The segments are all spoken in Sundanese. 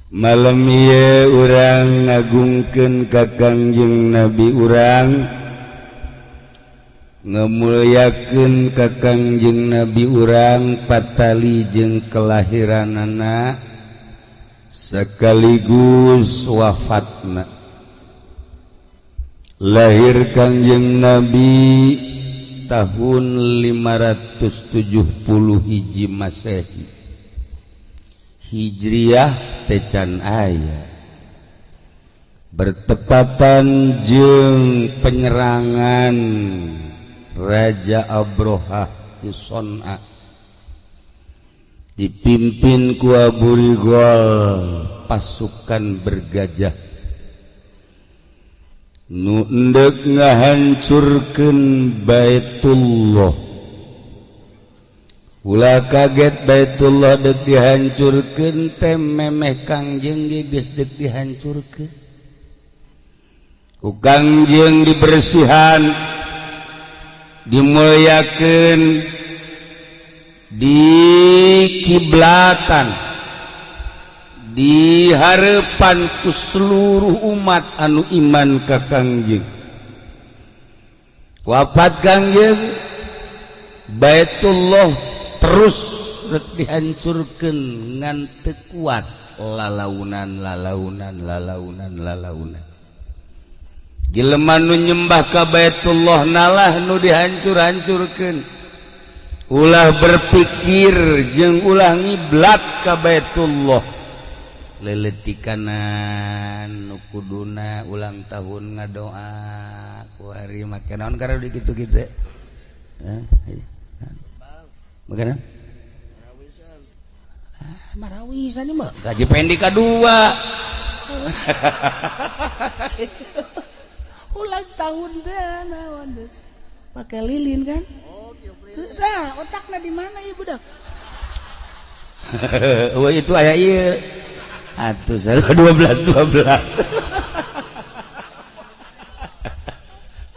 Malam ieu urang ngagungkeun ka Kangjeng Nabi urang, ngemulyakeun ka Kangjeng Nabi urang patali jeung kelahiranana sekaligus wafatna. Lahir Kangjeng Nabi tahun 570 hiji Masehi. Hijriah tecan aya bertepatan jeung penyerangan Raja Abrohah di Son'a dipimpin ku Abu Rigol pasukan bergajah nu endek ngahancurkeun Baitullah. Ulah kaget Baitullah dek dihancurkeun teh memeh Kangjeng ge geus dek dihancurkeun. Ku Kangjeng dibersihan, dimulyakeun, dikiblatan, diharepan ku seluruh umat anu iman ka Kangjeng. Wafat Kangjeng, Baitullah terus rek dihancurkeun ngan teu kuat lalaunan lalaunan lalaunan lalaunan. Jelema nu nyembah ka Baitullah nalah nu dihancur-hancurkeun. Ulah berpikir jeung ulah ngiblat ka Baitullah. Leuleutikanan nu kuduna ulang tahun ngadoa ku hari make naon karena di kitu-kitu. Makanan? Marawisan mah gaji pendek kedua. Ulang tahun deh, naon deh. Pakai lilin kan? Nah, otaknya di mana ibu dah? Oh itu aya ieu. Atuh 12 12.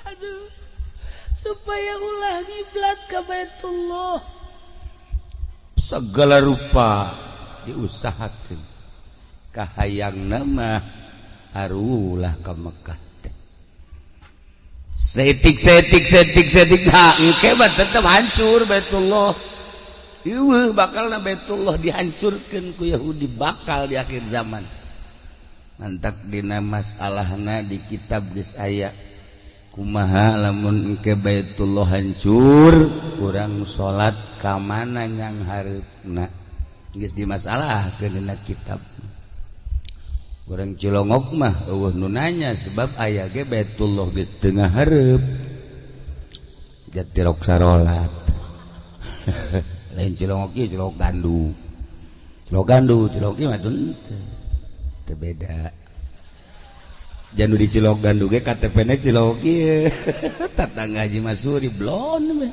Aduh. Supaya ulah ngiblat ke Baitullah. Segala rupa diusahakeun. Kahayang nama arulah ka Mekah teh. Setik setik setik setik nah engke mah tetep hancur Baitullah. Ieu bakalna Baitullah dihancurkeun ku Yahudi bakal di akhir zaman. Mantak dina masalahna di kitab geus aya. Kumaha lamun engke Baitullah hancur, urang salat ka mana nyang hareupna? Geus dimasalahkeun dina kitab. Urang Cilongok mah eueuh nu nanya sebab aya ge Baitullah geus teu ngahareup. Jatirok sarolat. Lain Cilongok ieu Cilongok Gandu. Cilongok Gandu, Cilongok ieu mah teu beda. Janu di Cilok Gandu ge KTP-na Cilok ieu. Tatangga Haji Masuri blon we.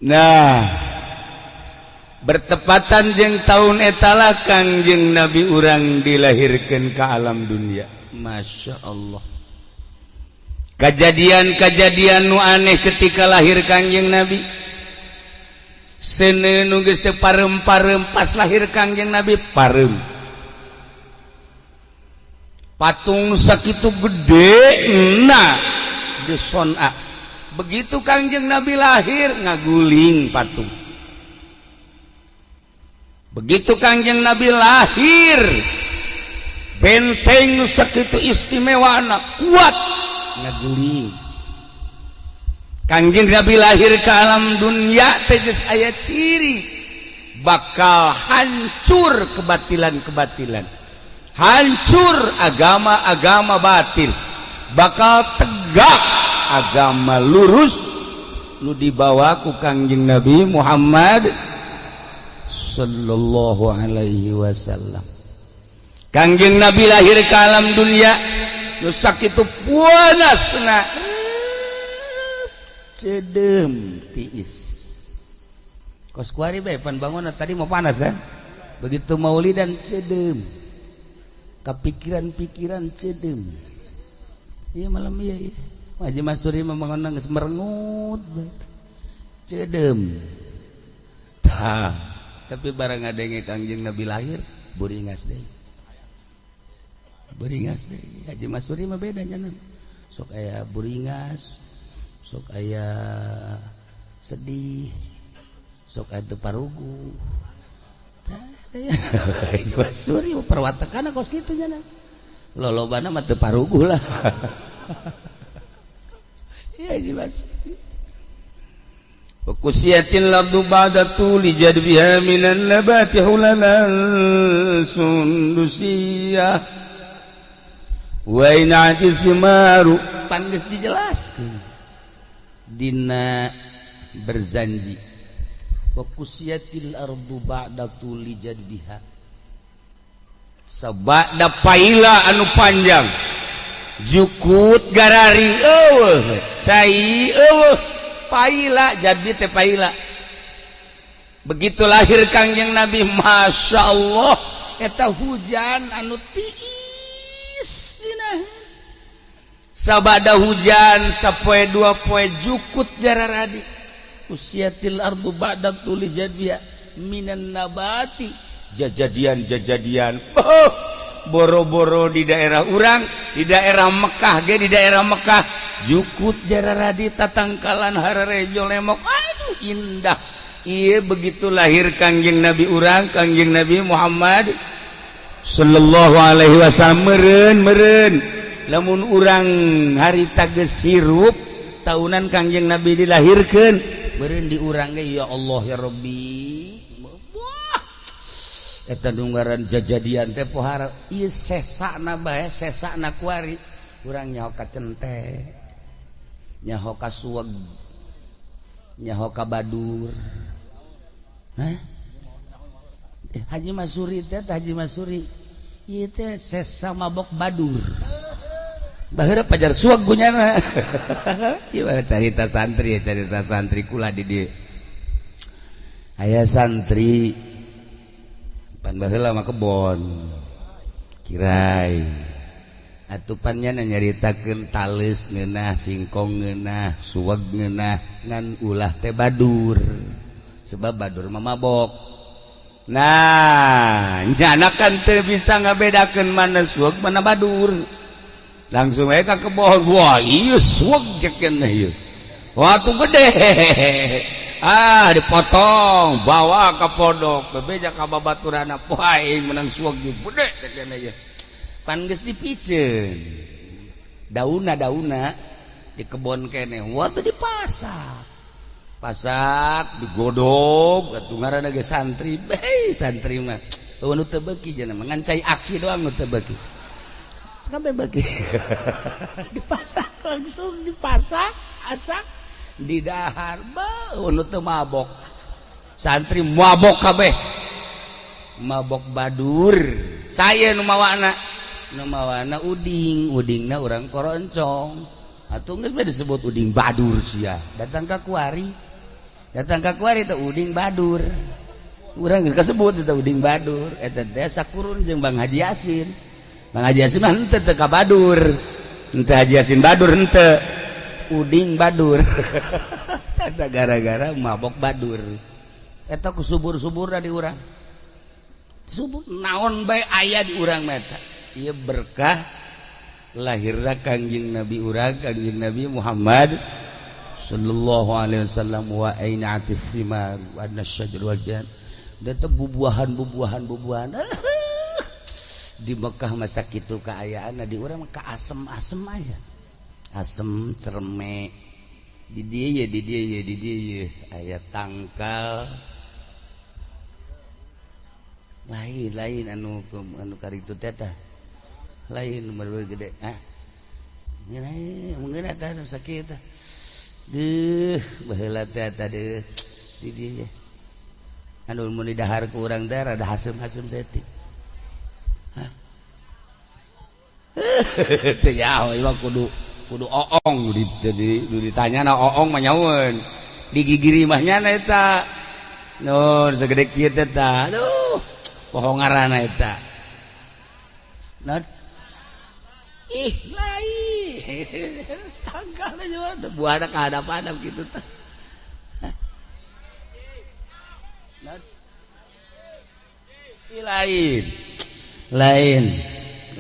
Nah, bertepatan jeung tahun eta lah Kangjeng Nabi urang dilahirkeun ka alam dunia. Masya Allah. Kejadian-kejadian nu aneh ketika lahir Kangjeng Nabi. Seuneu nu geus teu parem-parem pas lahir Kangjeng Nabi parem. Patung sakitu gede na di Son'a. Begitu Kangjeng Nabi lahir ngaguling patung. Begitu Kangjeng Nabi lahir benteng sakitu istimewana kuat ngaguling. Kangjeng Nabi lahir ke alam dunia teh geus aya ciri bakal hancur kebatilan-kebatilan, hancur agama-agama batil, bakal tegak agama lurus nu dibawa ku Kangjeng Nabi Muhammad sallallahu alaihi wasallam. Kangjeng Nabi lahir ke alam dunia nu sakitu panasna cedem tiis. Kos kuari bae pan bangun tadi mau panas kan? Begitu maulidan cedem. Kepikiran-pikiran cedem. Iya malam iya iya. Haji Masuri membangun geus merengut. Cedem. Tah, Tapi barang ngadenge Kangjeng Nabi lahir buringas deui. Buringas deui. Haji Masuri mah beda nya. Sok aya buringas, sok aya sedih, sok aya teu parugu. Haji Masuri perwatakan kos kitu nya. Lolobana mah teu parugu lah. Ya Haji Masuri. Wa kusiyatil ardu ba'da tuli jadbiha minan nabati hulalan sundusiyah wa ina'ati simaru. Pan geus dijelaskeun dina berzanji. Wa kusiyatil ardu ba'da tuli jadbiha, sabada paila anu panjang jukut garari eueuh cai eueuh paila jadi teh paila. Begitu lahir Kangjeng Nabi, Masya Allah, eta hujan anu tiis dina. Sabada hujan sapoe dua poe jukut jararadi. Usiatil ardu ba'da tuli jadbiha minan nabati. Jajadian-jajadian. Oh, boro-boro di daerah urang, di daerah Mekah ge, di daerah Mekah jukut jararadi tatangkalan hararejo lemok. Aduh indah. Iya begitu lahir Kangjeng Nabi urang, Kangjeng Nabi Muhammad sallallahu alaihi wasallam, meureun lamun urang harita geus hirup tahunan Kangjeng Nabi dilahirkeun, meureun di urang ge ya Allah ya Rabbi. Wah, eta nunggaran jajadian teh pohara ieu sesana bae, sesana kuari urang nyaho ka cente, nyaho ka suweg, nyaho ka badur. Hah? Haji Masuri teh, Haji Masuri ieu teh sesa mabok badur. Baheula pajar suweg gunyana. Ieu carita santri, carita santri kula di dieu. Aya santri pan baheula mah kebon kirai. Atupannya nyaritakeun tales ngeunah, singkong ngeunah, suweg ngeunah, ngan ulah teh badur. Sebab badur mah mabok. Nah, nyana kan teu bisa ngabedakeun mana suweg mana badur. Langsung aja ka kebon. Wah, ieu suweg cekeun ieu. Wah, tuh gede. Ah, dipotong, bawa ka pondok, bebeja ka babaturana. Wah, aing menang suweg gede cekeun ieu. Pan geus dipiceun dauna-dauna di kebon kene, waktu dipasak pasak digodog atuh ngaranna ge santri. Beh, santri mah eueuh nu teu beuki cenah mah ngan cai aki doang nu teu beuki, kabeh beuki. Dipasak langsung dipasak asak didahar. Beuh, nu teu mabok santri mabok kabeh, mabok badur. Saya nu mawana, nu mawana uding, udingna urang koroncong atuh geus bae disebut uding badur. Sia datang ka kuari, datang ka kuari teh uding badur, urang geus kasebut eta uding badur. Eta teh sakurun jeung Bang Haji Yasin. Bang Haji Yasin mah henteu teu ka badur, henteu Haji Yasin badur, henteu uding badur. Eta gara-gara mabok badur eta ku subur-suburna di urang, subur naon bae aya di urang mah eta. Ieu berkah lahirna Kangjeng Nabi urang, Kangjeng Nabi Muhammad sallallahu alaihi wasallam. Wa ainatis simar wa nasyajar wal jan, da teh bubuahan bubuahan bubuahan di Mekah masa kitu kaayaan, di urang mah ka asem-asem aya, asem cerme di dieu ye, di dieu ye, di dieu ye aya tangkal lain lain anu anu karitu teh tah lain nomor gede. Ah, mungkin eta nu sakit deuh baheula teh eta deuh di dieu anu mun didahar ku urang teh rada hasem-hasem saeutik. Hah, teu nyaho ieu mah kudu kudu oong di, di, ditanya na oong mah nyaweun di gigiri mah nya eta nun segede kieu teh tah. Aduh, poho ngaranna eta. Nah, ih lain tanggal aja buahna ka hadap-hadap gitu tah. Lain lain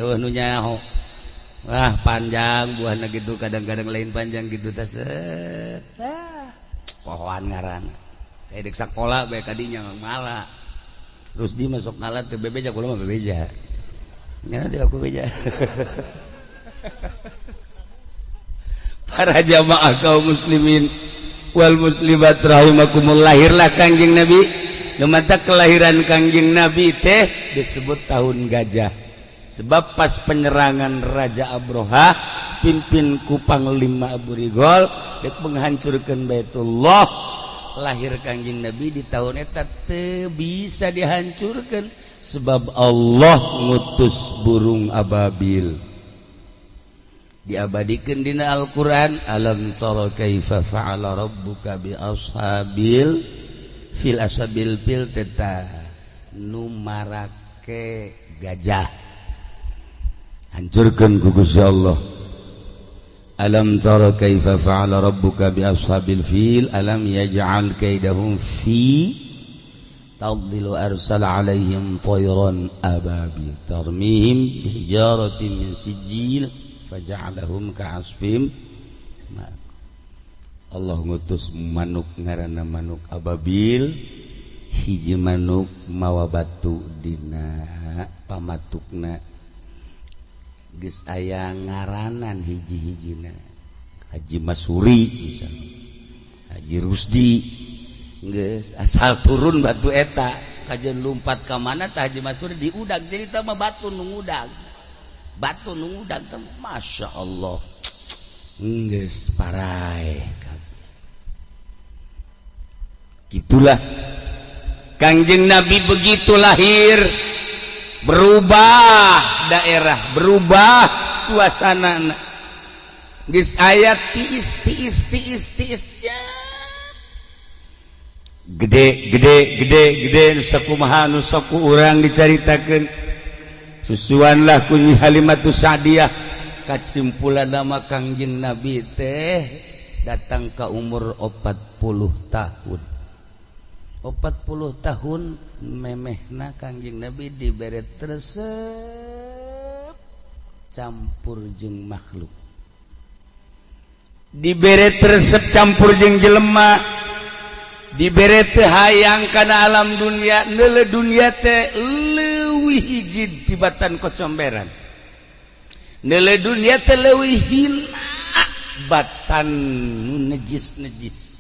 eueuh nu nyaho. Wah panjang buahna gitu, kadang-kadang lain panjang gitu teh. Tah pohoan ngaran. Saya dek sakola bae kadinya malah. Terus di masuk ngalat teu bebeja kula mah bebeja. Nya teu aku beja. Para jamaah kaum muslimin wal muslimat rahimakumullah, lahirlah Kangjeng Nabi. Lumata kelahiran Kangjeng Nabi teh disebut tahun gajah. Sebab pas penyerangan Raja Abroha pimpin ku Panglima Abu Rigol dek menghancurkan Baitullah, lahir Kangjeng Nabi di tahun eta teu bisa dihancurkan sebab Allah ngutus burung ababil. Diabadikan dina Al-Qur'an, alam tara kaifa fa'ala rabbuka bi ashabil fil ashabil fil teta nu marake gajah hancurkeun ku Gusti Allah. Alam tara kaifa fa'ala rabbuka bi ashabil fil alam yaj'al kaidahum fi tadhilu arsala alaihim tayran ababil tarmihim bihijaratin min sijil faja'alahum ka'asfim. Allah ngutus manuk ngaranna manuk ababil, hiji manuk mawa batu dina pamatukna, geus aya ngaranan hiji-hijina, Haji Masuri misalnya, Haji Rusdi, geus asal turun batu eta kajeun lumpat ka mana tah Haji Masuri diudag jadi tah mah batu nu ngudag. Batu nu ngudag teh Masya Allah geus paraeh. Gitulah Kangjeng Nabi begitu lahir, berubah daerah, berubah suasana. Geus aya tiis tiis tiis tiis ya. Gede gede gede gede nu sakumaha nu sok ku urang dicaritakeun. Susuanlah ku Nyi Halimatus Sa'diyah. Kasimpulan nama Kangjeng Nabi teh datang ke umur 40 tahun. 40 tahun memehna Kangjeng Nabi dibere resep campur jeung makhluk. Dibere resep campur jeung jelema. Dibere teu hayang kana alam dunia, neuleuh dunia teh leuwih hiji tibatan kocomberan. Neuleuh dunia teh leuwih hina batan nu nejis-nejis.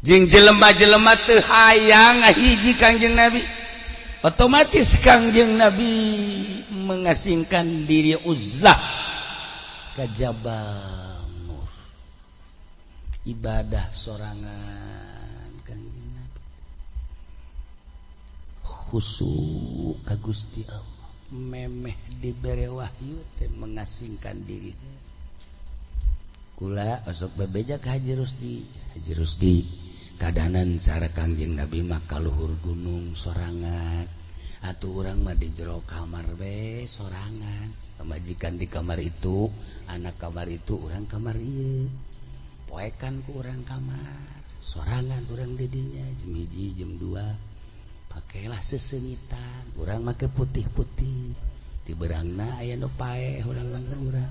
Jeung jelema-jelema teu hayang ngahiji Kangjeng Nabi. Otomatis Kangjeng Nabi mengasingkan diri uzlah ka Jabal Nur. Ibadah sorangan Kangjeng Nabi. Khusyuk ka Gusti Allah. Memeh dibere wahyu teh mengasingkan diri. Kula osok bebeja ka Haji Rusdi. Haji Rusdi kadanan cara Kangjeng Nabi mah ka luhur gunung sorangan. Atuh urang mah di jero kamar we sorangan. Pamajikan di kamar itu, anak kamar itu, urang kamar ieu. Poekan ku urang kamar. Sorangan urang di dinya jam 1 jam 2. Pakailah sesengitan, urang make putih-putih. Di berangna aya nu paeh urang urang.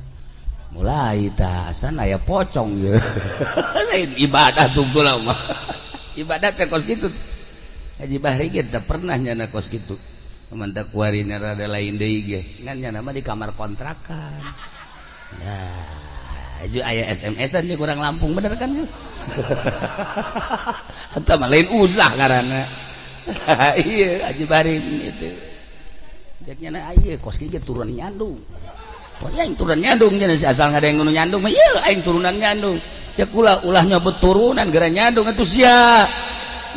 Mulai tah asan aya pocong ye. Lain ibadah tunggu mah. Ibadah teh kos kitu. Haji Bahri ge teu pernah nyana kos kitu. Mantap kuarina rada lain deui ge. Ngan nyana mah di kamar kontrakan. Nah, aju aya SMS-an ge kurang Lampung bener kan ye. Eta mah lain uzlah ngaranna. Iya Haji Bahri itu. Cek nyana ieu kos kieu turun nyandung. Pokoknya aing turunan nyandung nya asal ngadeng nu nyandung mah ieu aing turunan nyandung. Cek ulah ulah nyobot turunan gara nyandung atuh sia.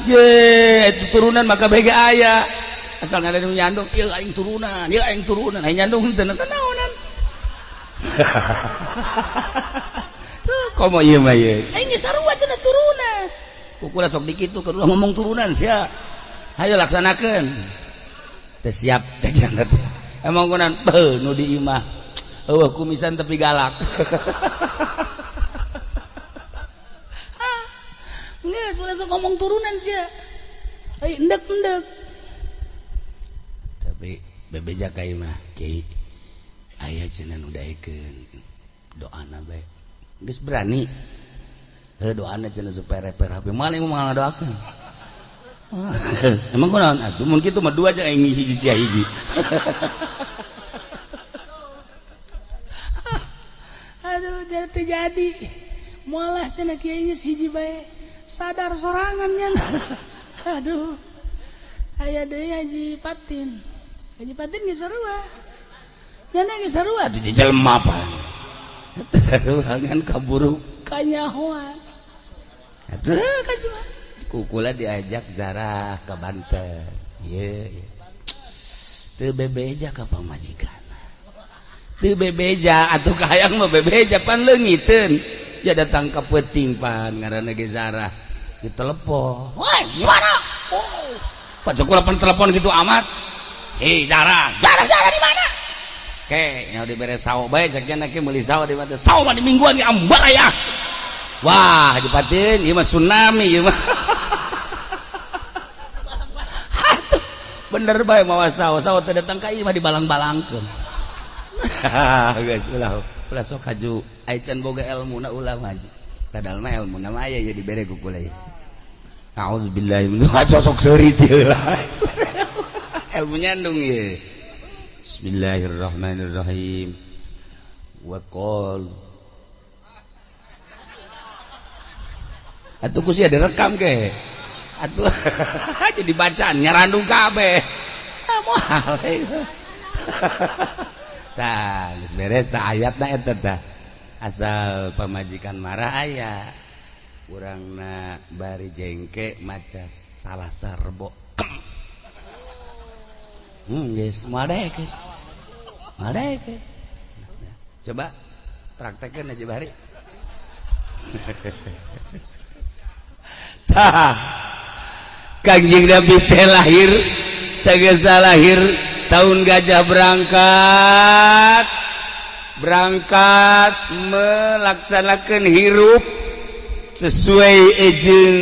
Ye itu turunan maka bege aya. Asal ngadeng nu nyandung ieu aing turunan, ieu aing turunan. Aing nyandung henteu naonan. Tuh komo ieu mah ieu. Aing ge sarua cenah turunan. Kukula sok dikitu keur ulah ngomong turunan sia. Hayo laksanakeun. Teu siap teh jangan. Emang kunan beuh nu di imah. Eueuh kumisan tapi galak. Geus ulah sok ngomong turunan sia. Ai endek-endek. Bebeja ka imah kiai aya cenah nu daekeun doana bae geus berani heuh doana cenah supaya reper HP maling moal ngadoakeun. Emang kunaon atuh mun kitu mah dua aja aing hiji sia hiji. Aduh teu jadi moal cenah kiai geus hiji bae sadar sorangan nya. Aduh aya deui Haji Patin. Haji Patin geus sarua nya geus sarua atuh jelema pan ruangan kaburu kanyahoan atuh kajuan kukula diajak Zarah ke Banten. Ye teu bebeja ka pamajikan teu bebeja atuh kahayang mah bebeja pan leungiteun ya datang ka peuting pan ngaranna ge Zarah ditelepon woi suara oh pan cekula pan telepon gitu amat hei Zarah Zarah Zarah di mana ke nya dibere sawo bae cek nya ke meuli sawo di mana sawo mah di mingguan ge ambal aya. Wah Haji Patin ieu mah tsunami ieu mah. Bener bae mawa sawo sawo teh datang ka ieu mah dibalang-balangkeun. Geus ulah ulah sok haju ai can boga elmuna ulah mah padahal mah elmuna mah aya ieu dibere ku kula ieu. A'udzubillahi min sok seuri teu lah. Ilmu nyandung ieu. Bismillahirrahmanirrahim. Wa qal atuh ku sia direkam ke atuh jadi bacaan nyarandung kabeh moal. Tah geus beres tah ayatna eta tah asal pamajikan marah aya urangna bari jengke maca salah sarbo. Geus moal daekeun moal daekeun. Coba praktekkeun aja bari. Tah Kangjeng Nabi teh lahir sagesa lahir tahun gajah berangkat berangkat melaksanakan hirup sesuai ejeng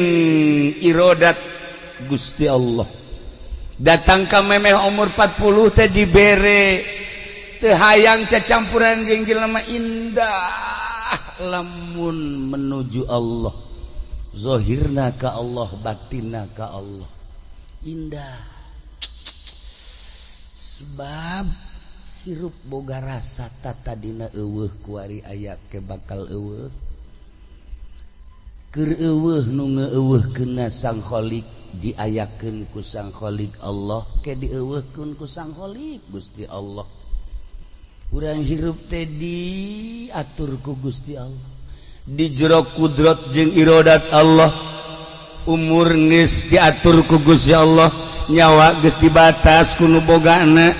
irodat Gusti Allah. Datang ka memeh umur 40 teh dibere teu hayang cacampuran jeung jelema indah lamun menuju Allah. Zahirna ka Allah batinna ka Allah indah sebab hirup boga rasa tatadina eueuh kuari aya ke bakal eueuh keur eueuh nu ngeueuhkeunna Sang Khalik diayakeun ku Sang Khalik Allah ke dieueuhkeun ku Sang Khalik Gusti Allah. Urang hirup teh diatur ku Gusti Allah di jero kudrat jeung irodat Allah. Umur geus diatur ku Gusti Allah, nyawa geus dibatas ku nu bogana,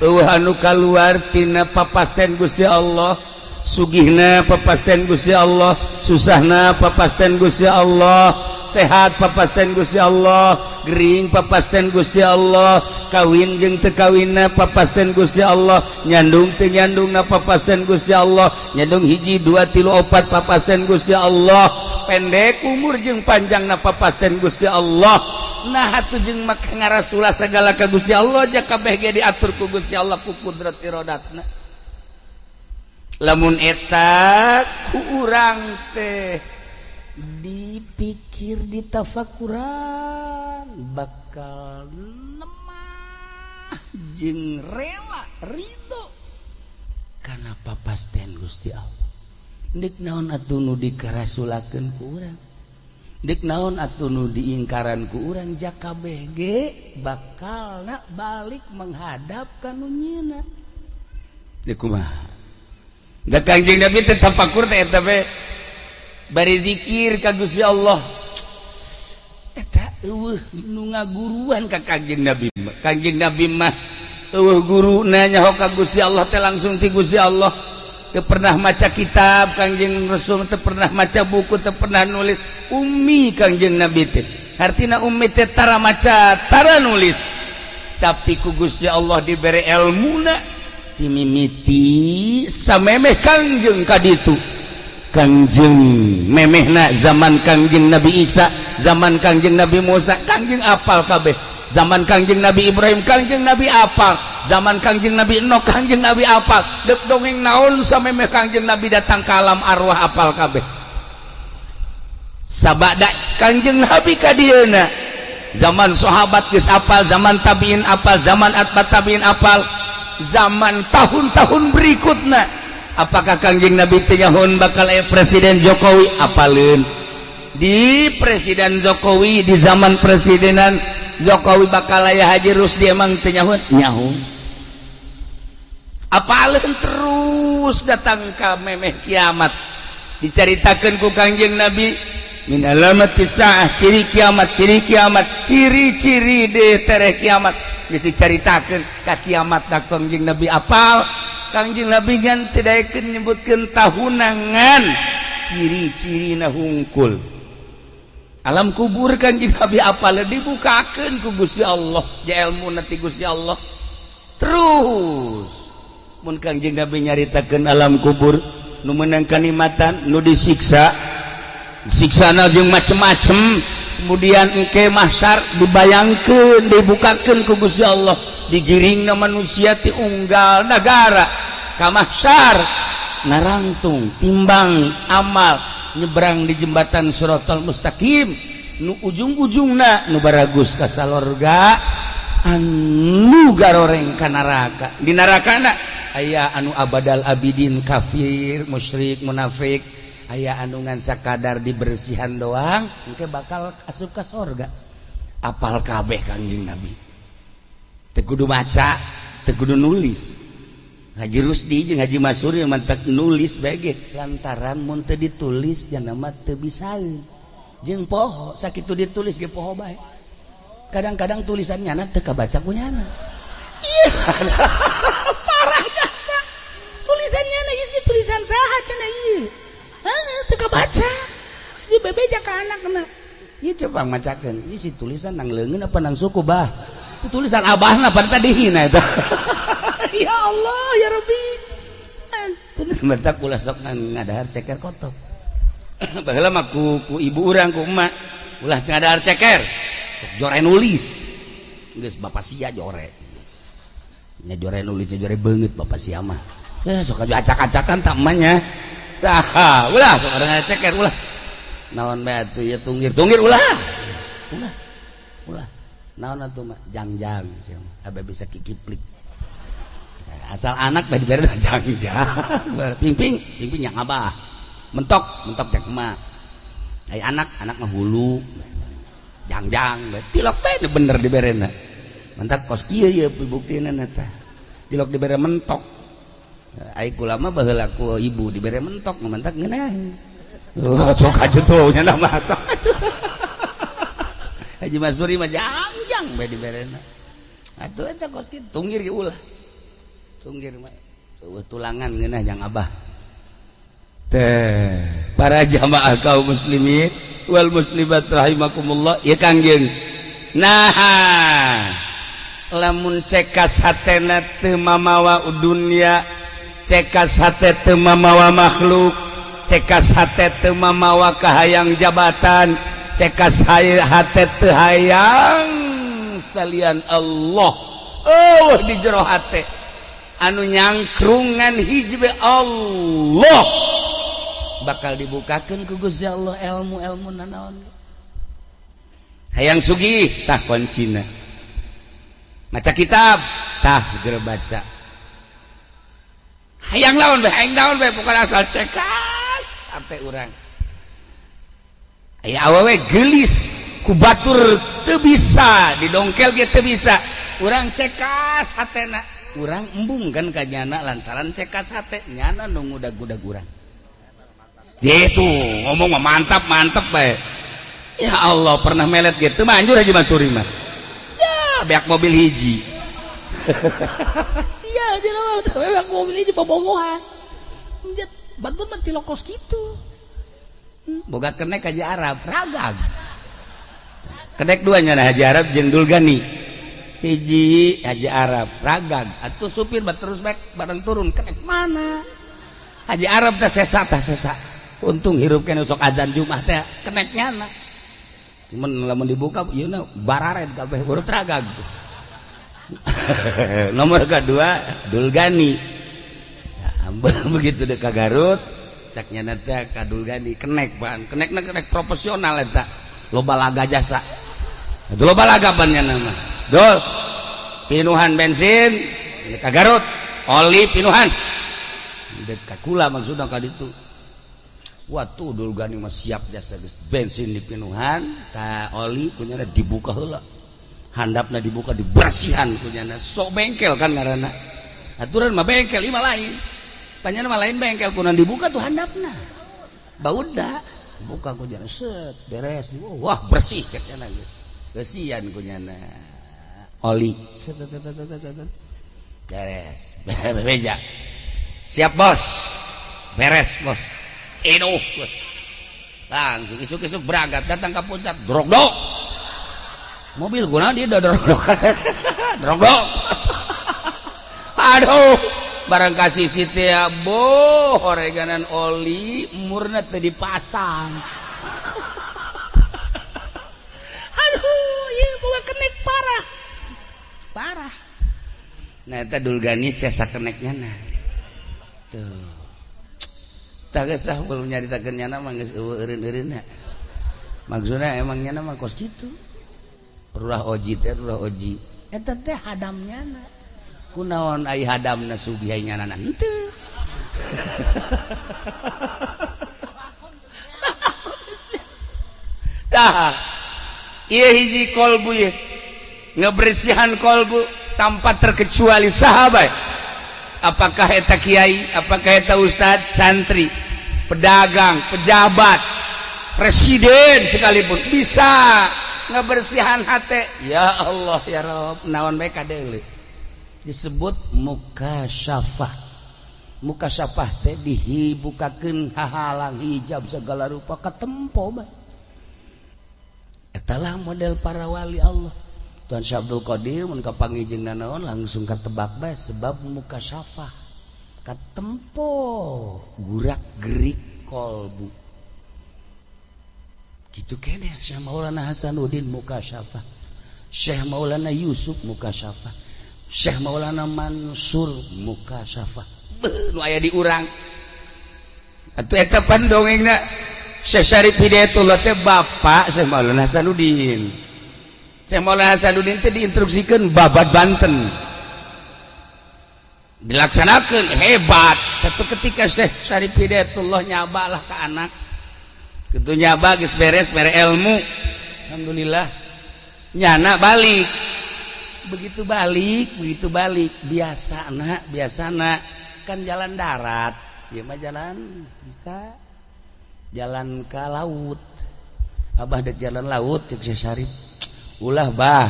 eueuh anu kaluar tina papasten Gusti Allah, sugihna papasten Gusti Allah, susahna papasten Gusti Allah, sehat papasten Gusti Allah, gering papasten Gusti Allah, kawin jeung teu kawinna papasten Gusti Allah, nyandung teu nyandungna papasten Gusti Allah, nyandung hiji dua tilu opat papasten Gusti Allah, pendek umur jeung panjangna papasten Gusti Allah. Nah atuh jeung make ngarasulah sagala ka Gusti Allah ja kabeh ge diatur ku Gusti Allah ku kudrat irodatna. Lamun eta ku urang teh dipikir ditafakuran bakal lemah jeung rela ridho kana papasten Gusti Allah. Deuk naon atuh nu dikarasulakeun ku urang, deuk naon atuh nu diingkaran ku urang, ja kabeh ge bakalna balik menghadap ka nu nyieunna. Deuk kumaha? Da Kangjeng Nabi teh tafakur teh eta we bari zikir ka Gusti Allah. Eta eueuh nu ngaguruan ka Kangjeng Nabi. Kangjeng Nabi mah eueuh guruna nyaho ka Gusti Allah teh langsung ti Gusti Allah. Teu pernah maca kitab Kangjeng Rasul, teu pernah maca buku, teu pernah nulis. Ummi Kangjeng Nabi teh. Artina ummi teh tara maca, tara nulis. Tapi ku Gusti Allah dibere elmuna dimimiti samemeh Kangjeng kaditu. Kangjeng memehna zaman Kangjeng Nabi Isa, zaman Kangjeng Nabi Musa, Kangjeng apal kabeh. Zaman Kangjeng Nabi Ibrahim, Kangjeng Nabi apal. Zaman Kangjeng Nabi Enoh Kangjeng Nabi apal. Dek dongeng naon samemeh Kangjeng Nabi datang ke alam arwah apal kabeh. Sabada Kangjeng Nabi ka dieuna, zaman sahabat geus apal, zaman tabiin apal, zaman atba tabiin apal, zaman tahun-tahun berikutna. Apakah Kangjeng Nabi teu nyahoan bakal aya Presiden Jokowi? Apaleun. Di Presiden Jokowi, di zaman presidenan Jokowi bakal aya Haji Rusdi, emang teu nyahoan? Nyaho. Apaleun terus datang ka memeh kiamat, dicaritakeun ku Kangjeng Nabi min alamati saah, ciri kiamat, ciri kiamat, ciri-ciri de tereh kiamat geus dicaritakeun ka kiamat da Kangjeng Nabi apal. Kangjeng Nabi ngan teu daekeun nyebutkeun tahunangan, ciri-cirina hungkul. Alam kubur Kangjeng Nabi apal, dibukakeun ku Gusti Allah, ja ilmu nanti Gusti Allah. Terus mun Kangjeng Nabi nyaritakeun alam kubur, nu meunang kanikmatan, nu disiksa, siksana jeung macem-macem. Kemudian engke mahsyar dibayangkeun, dibukakeun ku Gusti Allah, digiringna manusia ti unggal nagara ka mahsyar, narangtung timbang amal, nyebrang di jembatan Siratal Mustaqim, nu ujung-ujungna nu baragus ka salorga, anu garoreng ka neraka. Di nerakana aya anu abadal abidin, kafir, musyrik, munafik, aya anu ngan sakadar dibersihan doang, engke bakal asup ka sorga. Apal kabeh Kangjeng Nabi, teu kudu maca, teu kudu nulis. Haji Rusdi jeung Haji Masuri mantak nulis bae, lantaran mun teu ditulis jana mah teu bisaeun, jeung poho. Sakitu ditulis ge poho bae. Kadang-kadang tulisan nyana teu kabaca ku nyana. Iya, parah jasa tulisan nyana, isi tulisan saha cenah ieu, heuh, teu kabaca. Ieu bebeja ka anakna, ieu coba macakeun isi tulisan nang leungeun apa nang suku, bah. Itu tulisan abahna pada tadi hina eta. Ya Allah ya Rabbi. Tulis mentak ulah sok ngadahar ceker kotok. Baheula mah ku ibu urang, ku emak, ulah ngadahar ceker, jore nulis. Geus bapak sia jore nya, jore nulis, jore beungeut bapak sia mah. Ya sok acak-acakan tak emaknya. Tah, ulah sok ada ceker, ulah naon bae atuh ya, tunggir tunggir, ulah ulah ulah naon atuh mah, jangjang sia mah bisa kikiplik. Asal anak bae dibere jangjang, ping-ping ping-ping yang abah, mentok mentok cek emak. Ai anak anak mah hulu jangjang bae, tilok bae bener diberena. Mentak kos kieu ye buktina eta tilok dibere mentok. Ai kula mah baheula ku ibu dibere mentok, mentak ngeunah. Oh, sok aja tuh nya mah sok. Haji Masuri mah jangjang bae diberena. Atuh eta kos kitu, tunggir ge ulah. Tunggir mah tulangan ngeunah jang abah. Teh, para jamaah kaum muslimin wal muslimat rahimakumullah, ya Kangjeng. Nah, lamun cekas hatena teu mamawa dunya, cekas hate teu mamawa makhluk, cekas hate teu mamawa kahayang jabatan, cekas hate teu hayang salian Allah, oh, di jero hate anu nyangkrungan hiji Allah, bakal dibukakan ku Gusti Allah ilmu-ilmu nanaon. Hayang sugih, tah kuncina maca kitab, tah geura baca. Hayang lawan bae, hayang naon bae, pokokna asal cekas sampai urang. Aya awewe gelis ku batur teu bisa didongkel ge teu bisa, urang cekas hatena, urang embung kan ka nyana lantaran cekas hate nyana nu ngudag-gudag urang. Gitu ngomong mah mantap mantap bae. Ya Allah, pernah melet gitu manjur Haji Masuri mah ya, beak mobil hiji. Sial jelema, beak mobil hiji bobogohan. Batur mah tilokos kitu. Boga kenek Haji Arab ragag, kenek duanya. Nah, Haji Arab jeung Dulgani hiji Haji Arab ragag atuh supir bat terus baik bareng turun, kenek mana Haji Arab teh sesa, tah sesa. Untung hirup kene sok adzan Jumat teh kenek nyana. Cuman lamun dibuka ieu na barared kabeh, urut ragag. Nomor kedua Dulgani. Nah, begitu dek ka Garut, caknya nanti ka Dulgani kenek ban, kenek kenek profesional eta. Loba laga jasa. Itu loba laga ban nama. Dul. Pinuhan bensin ka Garut, oli pinuhan. Dek ka kula maksudna ka ditu. Waktu Dulgani mah siap jasa geus bensin dipinuhan, ta oli kunyana dibuka heula. Handapna dibuka, dibersihan kunyana. Sok bengkel kan ngaranna. Aturan mah bengkel lima lain. Panjana mah lain bengkel kunan dibuka tuh handapna. Bauda buka kunyana set beres. Wah, bersih ceknya geus. Bersihan kunyana. Oli set set set set set set. Beres. Bereja. Siap, Bos. Beres, Bos. Iduh. Langsung isuk-isuk berangkat datang ke puncak, drog dok. Mobil guna dia udah drog dok. Drog dok. Aduh, barang kasih si ya boh oreganan oli murna teu dipasang. Aduh, ieu boga kenek parah. Parah. Nah, eta Dulgani sesa keneknya nah. Tuh. Tah geus lah belum nyaritakeun nyana mah geus eueuh eureun-eureunna. Maksudna emang nyana mah kos kitu. Rurah oji teh rurah oji. Eta teh hadamnya na. Kunaon ai hadamna sugih nyana henteu. Tah. Ieu hiji kolbu ieu. Ngebersihan kolbu tanpa terkecuali sahabat. Apakah eta kiai, apakah eta ustad, santri, pedagang, pejabat, presiden sekalipun bisa ngebersihan hati. Ya Allah ya Rob, naon bae kadeuleu. Disebut mukasyafah. Mukasyafah teh dihibukakeun hahalang hijab segala rupa katempo bae. Etalah model para wali Allah. Tuan Syekh Abdul Qadir mun kapanggih jeung nanaon langsung katebak bae sebab mukasyafah. Katempo gurak-gerik kolbu. Gitu kene Syekh Maulana Hasanuddin mukasyafah, Syekh Maulana Yusuf mukasyafah, Syekh Maulana Mansur mukasyafah. Beuh nu aya di urang. Atuh eta pan dongengna Syekh Syarif Hidayatullah teh bapak Syekh Maulana Hasanuddin. Syekh Maulana Hasanuddin teh diinstruksikeun babad Banten. Dilaksanakeun hebat. Satu ketika Syekh Syarif Hidayatullah nyabalah ke anak. Kitu nyaba geus beres mere ilmu. Alhamdulillah. Nyana balik. Begitu balik biasana biasana kan jalan darat. Ieu mah jalan ka laut. Abah dek jalan laut cek Syekh Syarif. Ulah bah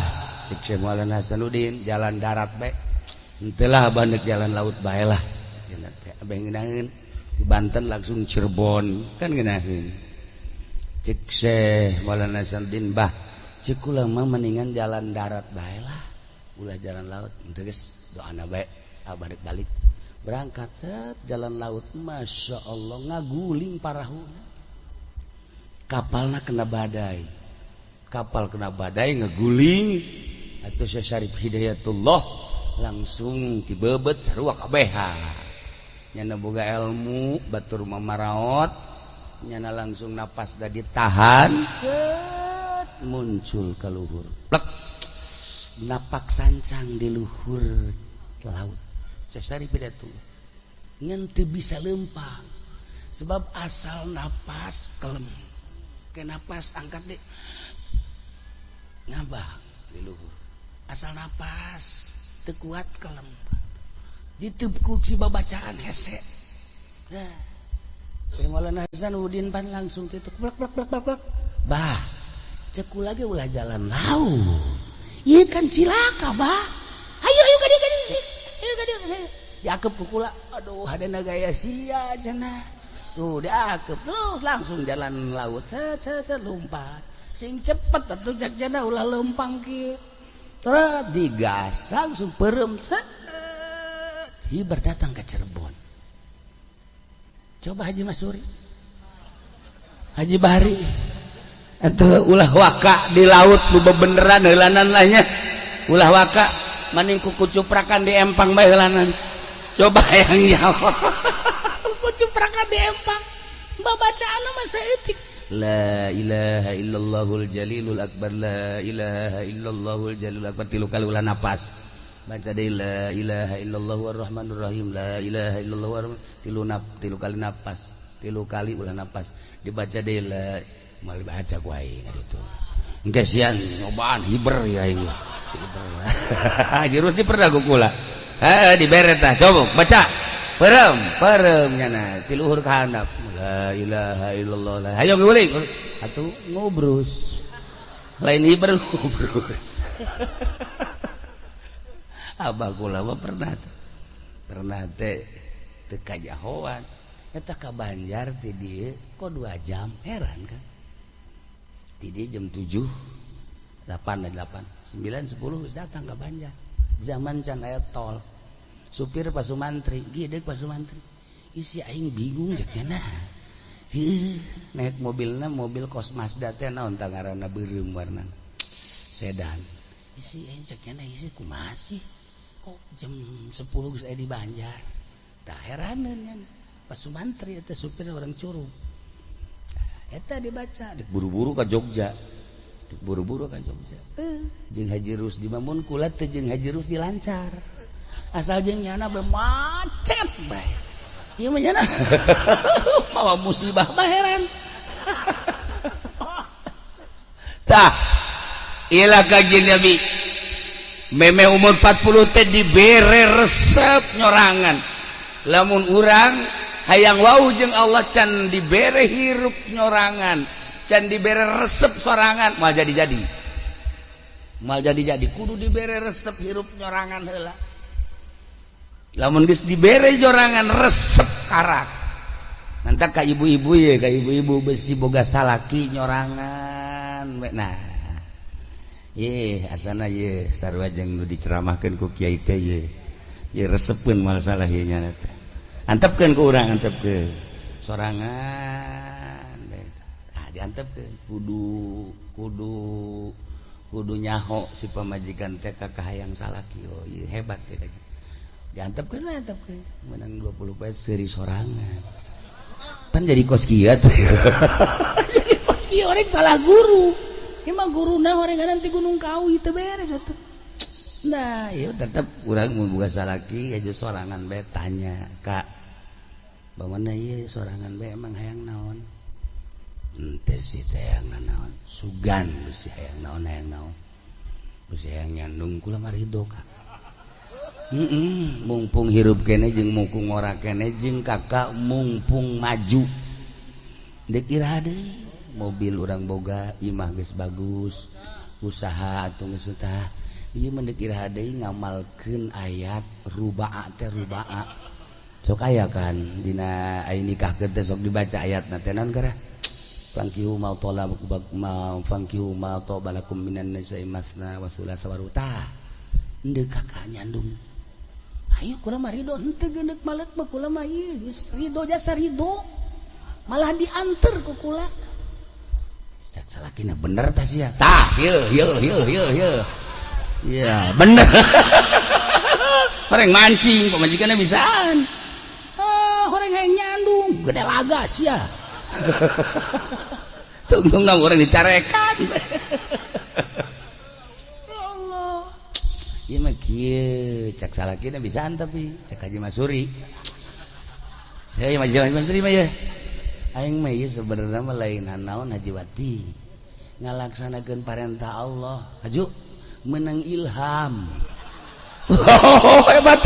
cek Syekh Maulana Hasanuddin jalan darat bae. Henteu lah abah dek jalan laut bae lah. Abah ngeunaheun di Banten langsung Cirebon kan ngeunaheun. Cek Syekh Maulana Hasanuddin bah cek kula mah mendingan jalan darat bae lah. Ulah jalan laut. Henteu geus doana bae abah dek balik. Berangkat set jalan laut, masya Allah ngaguling parahuna. Kapalna kena badai, kapal kena badai ngeguling. Atau Syekh Syarif Hidayatullah langsung dibebet sarua kabeha. Nyana boga ilmu batur mamaraot, nyana langsung napas da ditahan, set muncul ke luhur. Plek, napak sancang di luhur laut. Syekh Syarif Hidayatullah ngan teu bisa lempang sebab asal napas kelem ke napas angkat deh ngabang di luhur asal napas teu kuat kelem ditepuk si babacaan hese. Nah, Syekh Maulana Hasanuddin pan langsung kitu plek plek plek plek. Bah, cek lagi ulah jalan laut. Ieu kan cilaka, bah. Ayo ayo ka dieu ka dieu. Ayo ka dieu. Diakep ku kula. Aduh, hadena gaya sia cenah. Tuh diakep terus langsung jalan laut. Set set set lompat. Sing cepet atuh cek cenah ulah lempang kieu. Terus digas langsung perem set. Hibar datang ke Cirebon. Coba Haji Masuri, Haji Bahri, atau ulah waka di laut nu bebeneran heulanan lahnya. Ulah waka. Maning ku kucuprakan di empang bae heulanan. Coba yang jawab. Kucuprakan di empang. Babacaan mah saeutik. La ilaha illallahul jalilul akbar, la ilaha illallahul jalilul akbar, tilu kali ulah napas. Baca deui la ilaha illallahur rahmanur rahim, la ilaha illallah, tilu kali napas, tilu kali ulah napas. Dibaca deui la, moal dibaca ku aing kitu. Engke sian nyobaan hiber ya aing. Hiber. Haji Rusdi pernah ku kula. Heeh dibere tah, coba baca. Perem, perem nyana tiluhur ka handap. La ilaha illallah. Hayo guling. Atuh ngobrus. Lain hiber ngobrus. Abah kula mah pernah teh. Pernah teh teu kajahoan. Eta ka Banjar ti dieu kok 2 jam, heran kan. Ti dieu jam 7, 8, 8, 9, 10 geus datang ka Banjar. Zaman can aya tol. Supir Pak Sumantri, gede Pak Sumantri. Isi aing bingung cek nya. Heuh, naik mobilna mobil kos Mazda teh naon tah ngaranna beureum warnana. Sedan. Isi aing cek nya isi kumaha sih? Kok jam 10 geus aya di Banjar. Tah heraneun nya. Pak Sumantri eta supir orang Curug. Eta dibaca, dek buru-buru ka Jogja. Dek buru-buru ka Jogja. Jeung Haji Rusdi mamun kula teh jeung Haji Rusdi lancar. Asal jeung nyana bae macet bae. Ieu mah nyana mawa musibah mah heran. Tah, ilah ka Nabi. Meme umur 40 teh dibere resep nyorangan. Lamun urang hayang wau jeung Allah can dibere hirup nyorangan, can dibere resep sorangan, moal jadi-jadi. Moal jadi-jadi kudu dibere resep hirup nyorangan heula. Lamun geus dibere jorangan resep karak. Nanti ka ibu-ibu ye, ka ibu-ibu besi boga salaki nyorangan. Nah, ye asana ye sarua jeung nu diceramahkeun ku kiai teh ye. Ye resepeun moal salah ye nya teh. Antepkeun ku urang, antepkeun. Sorangan. Tah diantepkeun kudu kudu kudu nyaho si pamajikan teh ka kahayang salaki. Oh, ieu hebat teh. Diantepkeun lah, antepkeun. Menang 20 poe seuri sorangan. Pan jadi kos kieu tuh. Jadi kos kieu orang salah guru. Ieu mah guruna horengan ti Gunung Kawi teu beres atuh. Nah, ieu tetep urang mun boga salaki aja sorangan bae tanya, "Kak, bagaimana ieu sorangan bae emang hayang naon?" Henteu sih teh hayang naon. Sugan besi hayang naon hayang naon. Besi hayang nyandung kula mah ridho, Kak. Mumpung hirup kene jeung mumpung ngora kene jeung kakak mumpung maju. Dek iraha deui, mobil urang boga, imah geus bagus, usaha atuh geus tah. Ieu mah deuk iraha deui ngamalkeun ayat rubaa teh rubaa. Sok aya kan dina aya nikahkeun teh sok dibaca ayatna teh naon gara? Fankihu ma talab ma fankihu ma tabalakum minan nisa'i masna wa thulatha wa ruba. Endeu kakak nyandung. Ayo kula mah ridho henteu geundeuk maleuk mah kula mah ieu geus ridho jasa ridho. Malah dianter ku kula. Cak salakina bener tah sia. Tah ieu ieu ieu ieu ieu. Iya, bener. Horeng mancing pamajikanna bisaan. Ah, horeng hayang nyandung, gede laga sia. Tungtung orang dicarekan. Ya Allah. Ieu mah kieu, cak salakina bisaan tapi cak Haji Masuri. Saya Haji Masuri mah ya. Aing mah ieu sebenarnya mah lain naon Haji Wati. Ngalaksanakeun parentah Allah. Haju menang ilham. Oh, hebat.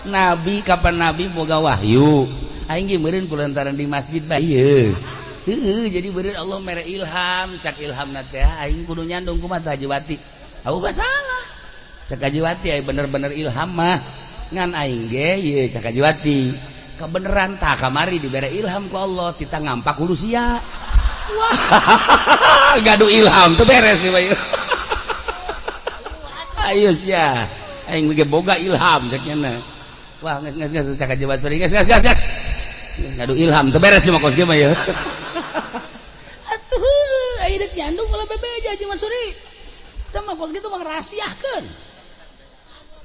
Nabi kapan Nabi boga wahyu. Aing ge meureun kulantaran di masjid bae ieu. Heueuh, jadi meureun Allah mere ilham, cak ilhamna teh aing kudu nyandung kumaha Haji Wati. Aku mah salah. Cak Haji Wati aya bener-bener ilham mah. Ngan aing ge ieu cak Haji Wati. Kebeneran tah kamari dibere ilham ku Allah tita ngampak hulu sia. Wah, gaduh ilham tuh beres nih bae. Ayo sia. Aing ge boga ilham cak nya. Wah, geus geus geus cak Haji Wati geus geus geus. Geus gaduh ilham tuh beres mah kos ge mah ya. Atuh, aya deuk nyandung ulah bebeja Haji Masuri. Teh mah kos kitu mah rahasiakeun.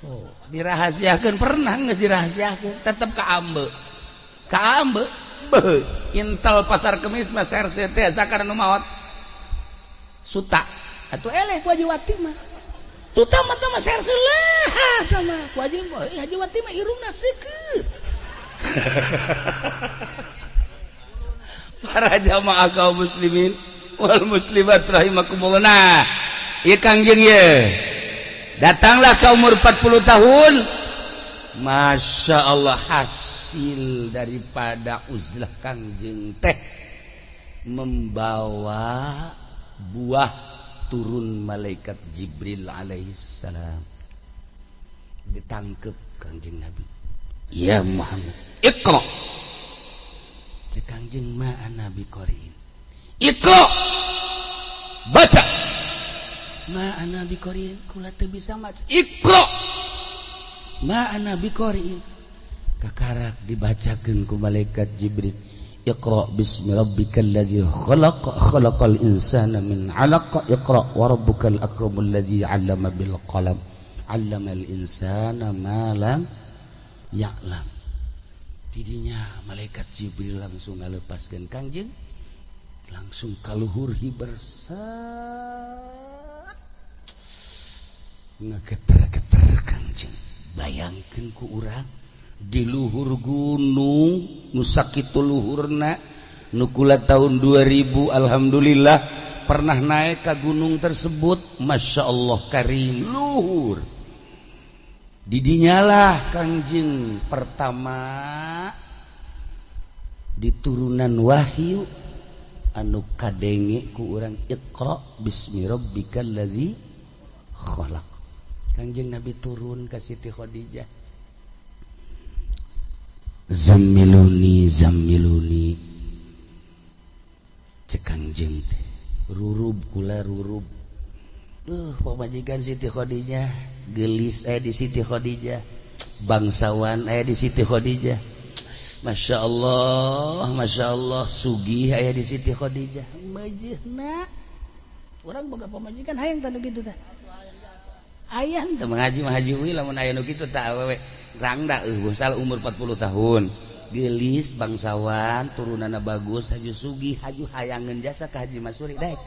Oh, dirahasiakeun pernah geus dirahasiakeun, tetep kaambe. Kaambe. Beuh, intel Pasar Kemis mah serse teh sakar nu maot. Suta. Atuh eleh ku Haji Wati mah. Tuta mah teh mah serse lah tah mah. Ku Haji Haji Wati mah irungna seukeut. Para jamaah kaum muslimin wal muslimat rahimakumullah. Nah, ieu Kangjeng ye. Datanglah ke umur 40 tahun. Masya Allah, hasil daripada uzlah Kangjeng teh membawa buah turun malaikat Jibril alaihissalam. Ditangkep Kangjeng Nabi. Ya Muhammad, iqra. Cek Kangjeng ma ana biqariin. Iqra. Baca. Ma ana biqariin, kula teu bisa maca. Iqra. Ma ana biqariin. Kakarak dibacakeun ku malaikat Jibril. Iqra bismi rabbikal ladzi khalaq, khalaqal insana min 'alaq, iqra wa rabbukal akramul ladzi 'allama bil qalam, 'allamal insana ma lam ya'lam. Didinya malaikat Jibril langsung ngalepaskeun Kangjeng, langsung kaluhur hiber set ngegeter-geter Kangjeng. Bayangkeun ku urang di luhur gunung nu sakitu luhurna nu kula tahun 2000 alhamdulillah pernah naik ke gunung tersebut. Masya Allah karim luhur. Didinyalah Kangjeng pertama diturunan wahyu anu kadenge ku urang iqra bismi rabbikal ladzi khalaq. Kangjeng Nabi turun ka Siti Khadijah. Zammiluni zammiluni. Cek Kangjeng teh rurub kula rurub. Duh, pamajikan Siti Khadijah gelis di Siti Khadijah, bangsawan di Siti Khadijah. Masya Allah, Masya Allah, sugih aya di Siti Khadijah. Majehna urang boga pamajikan hayang tah nu kitu tah. Hayang teh mengaji mah haji we lamun aya nu kitu tah awewe rangda eueuh salah umur 40 tahun. Gelis bangsawan, turunanna bagus, haju sugih, haju hayangeun jasa ka Haji Masuri daek.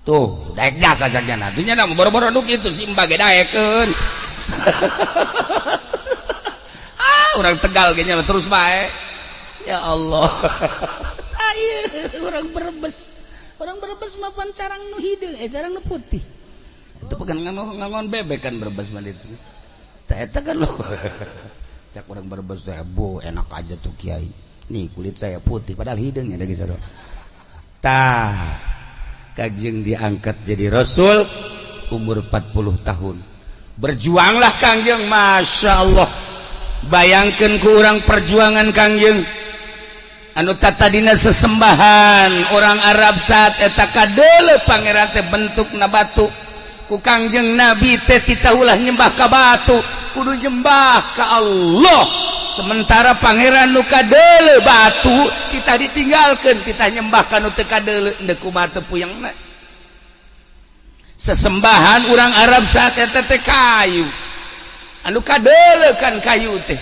Tuh, daek jasa jagana. Atuh nya boro-boro nu kitu si Mbah ge daekeun. Ah, orang Tegal ge nya terus bae. Ya Allah. Ayeuna orang Brebes. Orang Brebes mah pan carang nu hideung, carang nu putih. Itu pegan ngangon bebek kan Brebes mah itu. Tah eta kan lo. Cak orang Brebes teh, bu, enak aja tuh kiai. Nih kulit saya putih padahal hideungnya da geus sarua. Tah, Kangjeng diangkat jadi rasul umur 40 tahun. Berjuanglah Kangjeng, Masya Allah. Bayangkan ku urang perjuangan Kangjeng anu tatadina sesembahan orang Arab saat eta kadeuleu pangeran teh bentukna batu. Ku Kangjeng Nabi teh titahulah nyembah ka batu, kudu nyembah ka Allah. Sementara pangeran nu kadeuleu batu kita ditinggalkeun, kita nyembah ka nu teu kadeuleu, endeu kumaha teu puyengna. Sesembahan orang Arab saat eta teh kayu. Anu kadeuleu kan kayu teh.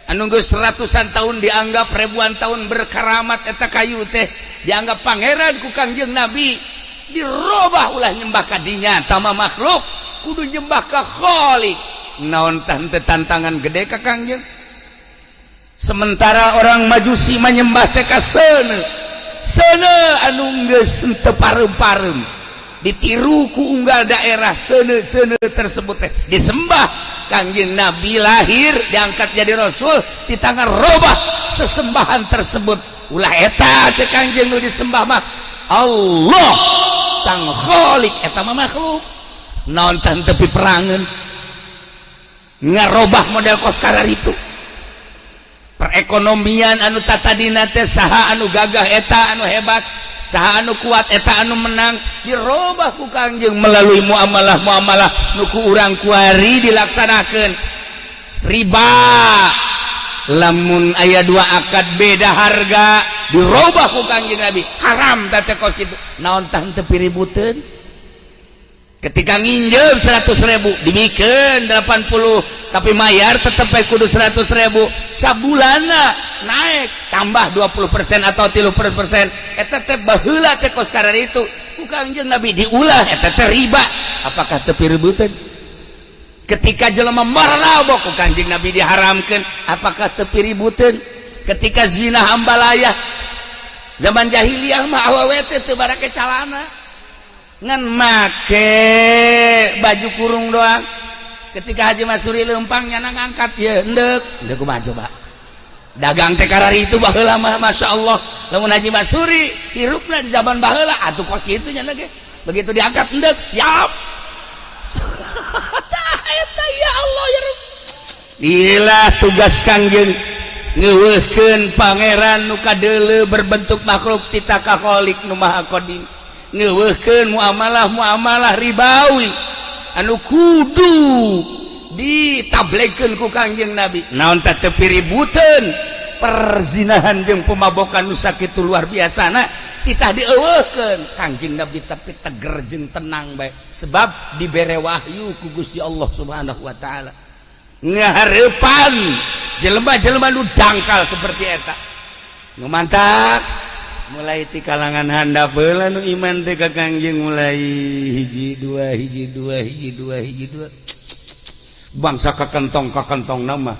Anu geus ratusan tahun dianggap ribuan tahun berkaramat eta kayu teh dianggap pangeran ku Kangjeng Nabi, dirobah ulah nyembah ka dinya tama makhluk, kudu nyembah ka Khalik. Naon teh tantangan gede ka Kangjeng. Sementara orang Majusi menyembah teh ka seuneu. Seuneu anu geus teu pareum-pareum. Ditiru ku unggal daerah seuneu-seuneu tersebut teh disembah. Kangjeng Nabi lahir diangkat jadi rasul di tangan robah sesembahan tersebut. Ulah eta cek Kangjeng nu disembah mah Allah sang Khalik, eta mah makhluk. Naon tah tepi perangan ngarobah model koskarar itu. Perekonomian anu tatadina teh saha anu gagah eta anu hebat, saha anu kuat eta anu menang, dirobah ku Kangjeng melalui muamalah-muamalah nu ku urang kuari dilaksanakeun. Riba lamun aya dua akad beda harga dirobah ku Kangjeng Nabi, haram teh kos kitu. Naon tah teu piributeun. Ketika nginjem 100.000, dibikin 80, tapi mayar tetep bae kudu 100.000. Sabulana naik tambah 20% atau 30%. Eta teh baheula teh kos itu ku Kangjeng Nabi diulah, eta teh riba. Apakah teu piributeun? Ketika jelema marabok, ku Kangjeng Nabi diharamkeun. Apakah teu piributeun? Ketika zina hambalayah, zaman jahiliyah mah awewe teh teu barake calana, ngan make baju kurung doang. Ketika Haji Masuri lempang, nyana ngangkat ya endek endek. Kumaha coba dagang teh karari itu baheula mah? Masya Allah, lamun Haji Masuri hirupna di zaman baheula atuh kos kitu nyana ge. Begitu diangkat, endek siap. Tah eta, ya Allah, ya Rabb. Inilah tugas Kangjeng, ngeuweuhkeun pangeran nu kadeuleu berbentuk makhluk tita ka Khalik nu Maha Qadim, ngeuweuhkeun muamalah muamalah ribawi anu kudu ditablekeun ku Kangjeng Nabi. Naon teh teu piributeun? Perzinahan jeung pemabokan nu sakitu luar biasana titah dieuweuhkeun Kangjeng Nabi, tapi teger jeung tenang bae sebab dibere wahyu ku Gusti Allah Subhanahu wa taala. Ngahareupan jelema-jelema nu dangkal seperti eta nu mantak mulai ti kalangan handap heula nu iman teh ka Kangjeng, mulai hiji dua, hiji dua, hiji dua, hiji dua, bangsa kakentong kakentong nama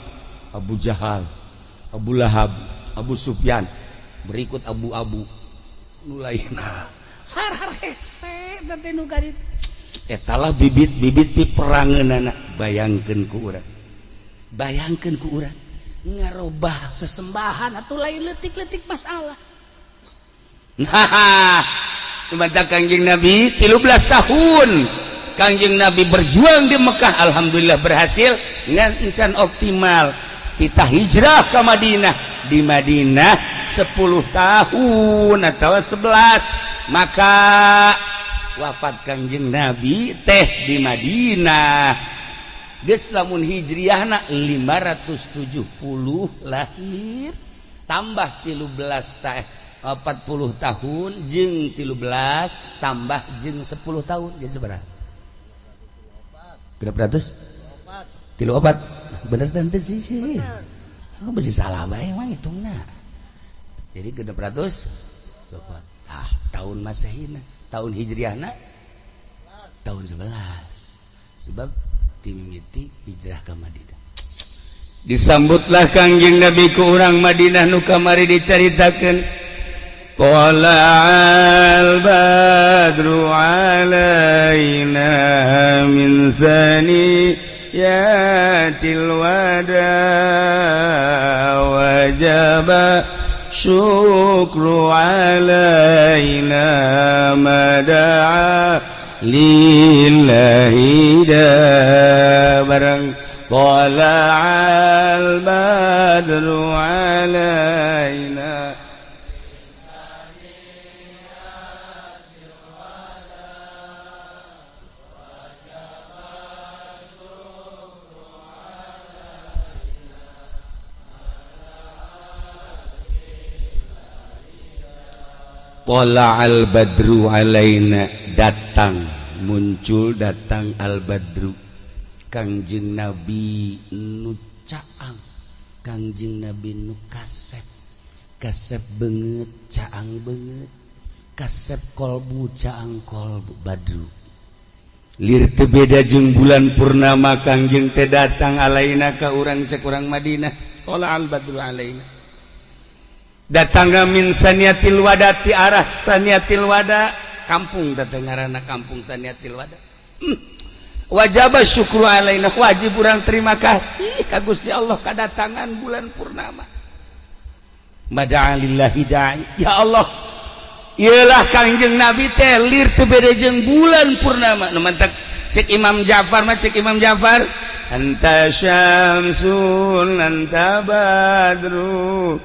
Abu Jahal, Abu Lahab, Abu Sufyan, berikut Abu-abu nu lainna. Har har hese teh nu garit. Etalah bibit-bibit piperangeunana. Bayangkeun ku urang, bayangkeun ku urang. Ngarobah sesembahan atau lain letik-letik masalah. Nah, sementara Kangjeng Nabi 13 tahun Kangjeng Nabi berjuang di Mekah, alhamdulillah berhasil ngan encan optimal. Kita hijrah ke Madinah, di Madinah 10 tahun atau 11, maka wafat Kangjeng Nabi teh di Madinah. Geus lamun hijriahna 570 lahir, tambah 13 teh 40 tahun, jeung 13 tambah jeung 10 tahun, jadi seberapa? Berapa ratus? Tilu opat. Bener tante sih sih. Oh, masih salah bae emang hitungna. Jadi 604. Ah, tahun Masehina, tahun Hijriahna tahun 11. Sebab timimiti hijrah ke Madinah. Disambutlah Kangjeng Nabi ku urang Madinah nu kamari dicaritakeun. Thala'al badru alaina min thaniyatil wada, wajaba syukru alaina ma da'a lillahi da. Barang Thala'al badru alaina. Tola'al badru alaina, datang, muncul, datang al badru, Kangjeng Nabi nu caang, Kangjeng Nabi nu kasep, kasep banget, caang banget, kasep kolbu, caang kolbu. Badru lir teu beda jeung bulan purnama. Kangjeng teh datang alaina ka urang, cek urang Madinah. Tola'al badru alaina, datang min saniyatil wada, ti arah saniyatil wada, kampung datang ngaranna kampung saniyatil wada. Wajaba syukru alaina, wajib urang terima kasih ka Gusti Allah kedatangan bulan purnama. Mada'alillahi da'i, ya Allah, iyalah Kangjeng Nabi teh lir teu beda jeung bulan purnama. Nu mantak cek Imam Ja'far mah, cek Imam Ja'far, anta syamsun, anta badru,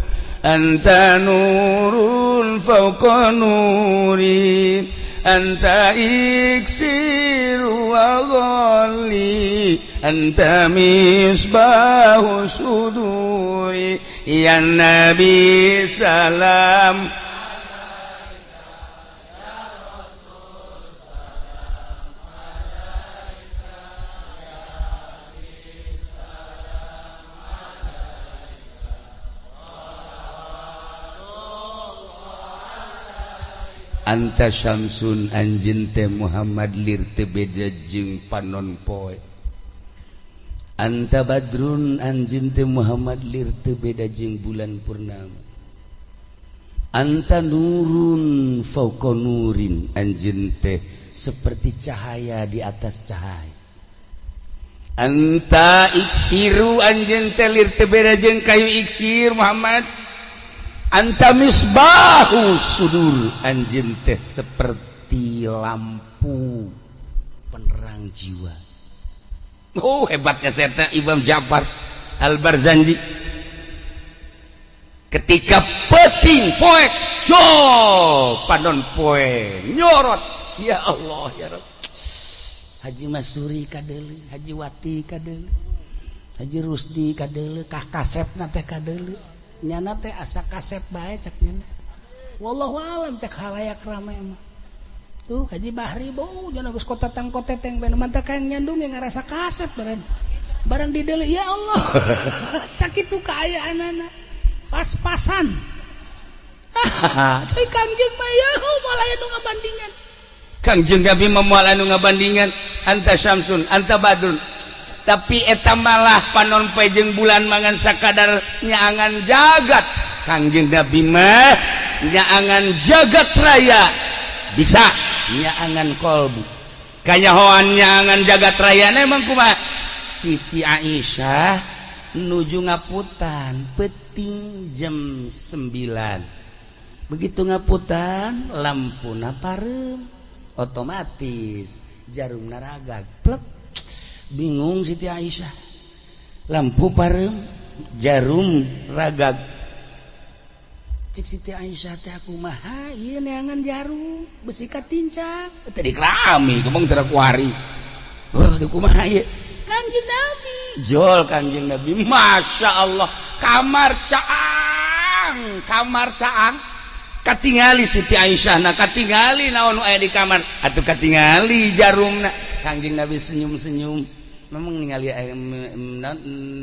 anta nurun fawqa nuri, anta iksiru wa ghalli, anta misbahu suduri, ya Nabi salam. Anta syamsun anjeun teh Muhammad lir teu beda jeung panon poe. Anta badrun anjeun teh Muhammad lir teu beda jeung bulan purnama. Anta nurun fauqa nurin anjeun teh seperti cahaya di atas cahaya. Anta iksiru anjeun teh lir teu beda jeung kayu iksir Muhammad. Anta misbahu sudur anjeun teh seperti lampu penerang jiwa. Oh, hebatnya serta Imam Ja'far Al-Barzanji. Ketika peting poek jo panon poe nyorot, ya Allah ya Rabb. Haji Masuri kadeuleu, Haji Wati kadeuleu, Haji Rusdi kadeuleu, kah kasepna teh kadeuleu. Nyana teh asa kasep bae cak nyana. Wallahu alam cak halayak rame mah. Tuh Haji Bahri bau jana geus kotatang koteteng bae mantap kayak nyandung yang ngarasa kasep bareng. Barang dideuleu ya Allah. Sakitu kaayaanana. Pas-pasan. Tapi Kangjeng mah ya moal aya nu ngabandingan. Kangjeng Nabi mah moal anu ngabandingan. Anta syamsun, anta badrun. Tapi eta malah panon poe jeung bulan mangan sakadar nyaangan jagat. Kangjeng Nabi mah nyaangan jagat raya bisa nyaangan kolbu. Kanyahoan nyaangan jagat raya na emang kumaha? Siti Aisyah nuju ngaputan peting jam 9. Begitu ngaputan lampuna pareum otomatis jarum naragag plek. Bingung Siti Aisyah, lampu pareum jarum ragag. Cik Siti Aisyah teh kumaha ieu neangan jarum besi katincak teh dikerami kemong teu kuari. Wah, teu kumaha ieu? Kangjeng Nabi. Jol Kangjeng Nabi, Masya Allah, kamar caang, kamar caang. Katingali Siti Aisyah na katingali naon nu aya di kamar atuh katingali jarumna. Kangjeng Nabi senyum-senyum. Memang ningali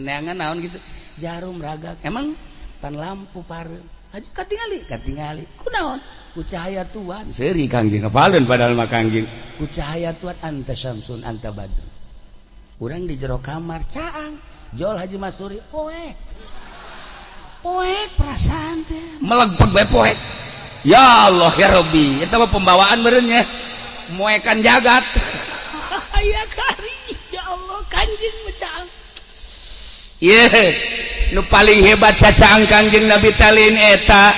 neangan naon gitu jarum ragag emang pan lampu pareum aju katingali katingali kunaon ku cahaya Tuhan seuri Kangjeng apaleun padahal mah Kangjeng ku cahaya Tuhan anta syamsun anta badr. Urang di jero kamar caang jol Haji Masuri poek poek perasaan teh melegpeg bae poek. Ya Allah ya Rabbi, eta mah pembawaan meureun nya moekan jagat. Ya kari ya Allah Kangjeng caang. Ye, nu paling hebat cacaang Kangjeng Nabi talin eta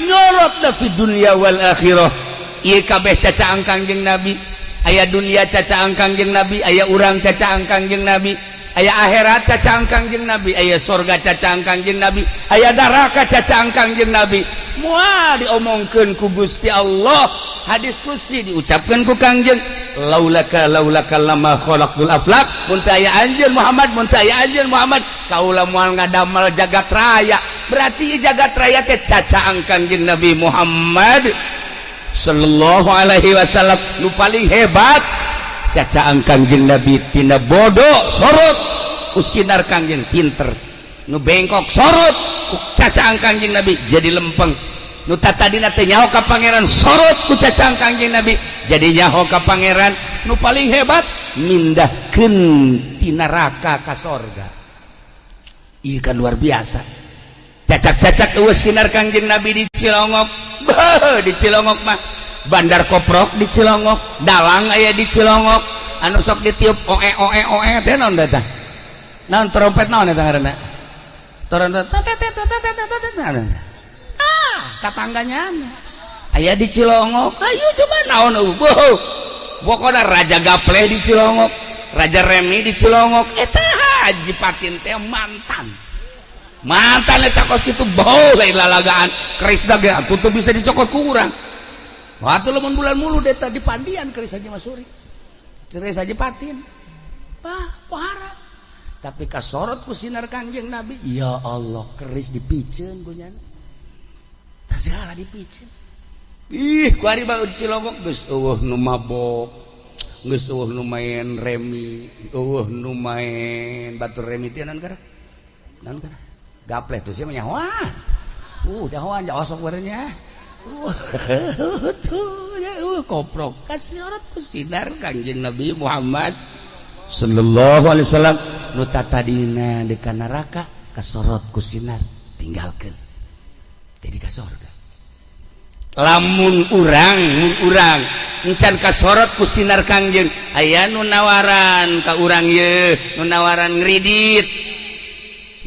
nyorot da fi dunya wal akhirah. Ieu kabeh cacaang Kangjeng Nabi. Aya dunia cacaang Kangjeng Nabi, aya urang cacaang Kangjeng Nabi, aya akhirat cacaang Kangjeng Nabi, aya sorga cacaang Kangjeng Nabi, aya neraka cacaang Kangjeng Nabi. Moal diomongkeun ku Gusti Allah, hadis qudsi diucapkeun ku Kangjeng, laulaka laulaka lama khalaqtul aflak, mun teu aya anjeun Muhammad, mun teu aya anjeun Muhammad, kaula moal ngadamel jagat raya. Berarti jagat raya teh cacaang Kangjeng Nabi Muhammad sallallahu alaihi wasallam. Nu paling hebat cacaang Kangjeng Nabi tina bodoh sorot ku sinar Kangjeng pinter, nu bengkok sorot ku cacaang Kangjeng Nabi jadi lempeng, nu tatadina teh nyaho ka pangeran sorot ku cacaang Kangjeng Nabi jadi nyaho ka pangeran. Nu paling hebat mindahkeun ti neraka ka sorga. Ieu kan luar biasa. Cacak-cacak eueuh sinar Kangjeng Nabi di Cilongok. Beuh, di Cilongok mah bandar koprok di Cilongok, dalang aya di Cilongok, anu sok ditiup oe oe oe teh naon teh? Naon trompet naon eta ngaranna? Trompet ah, tatangganya aya di Cilongok. Ayo coba naon eueuh. Pokona Raja Gapleh di Cilongok, Raja Remi di Cilongok. Eta Haji Patin teh mantan. Mantan eta kos kitu bau lain lalagaan. Keris ge atuh teu bisa dicokot ku urang. Atuh lamun bulan mulu eta di Pandian keris Haji Masuri. Keris Haji Patin. Pah, pohara. Tapi kasorot ku sinar Kangjeng Nabi, ya Allah, keris dipiceun ku nyana. Tah segala dipiceun. Ih, ku ari bae di Cilongok geus eueuh nu mabok, geus eueuh nu main remi, eueuh nu main batur remi teh naon gara? Naon gara? Gapleh tuh sia mah nyahoan. Nyahoan osok barenya. Tuh ya koprok kasorot ku sinar Kangjeng Nabi Muhammad sallallahu alaihi wasallam nu tadina di neraka kasorot ku sinar tinggalkeun jadi ka sorga. Lamun urang mun urang encan kasorot ku sinar Kangjeng, aya nu nawaran ka urang ye, nu nawaran ngredit,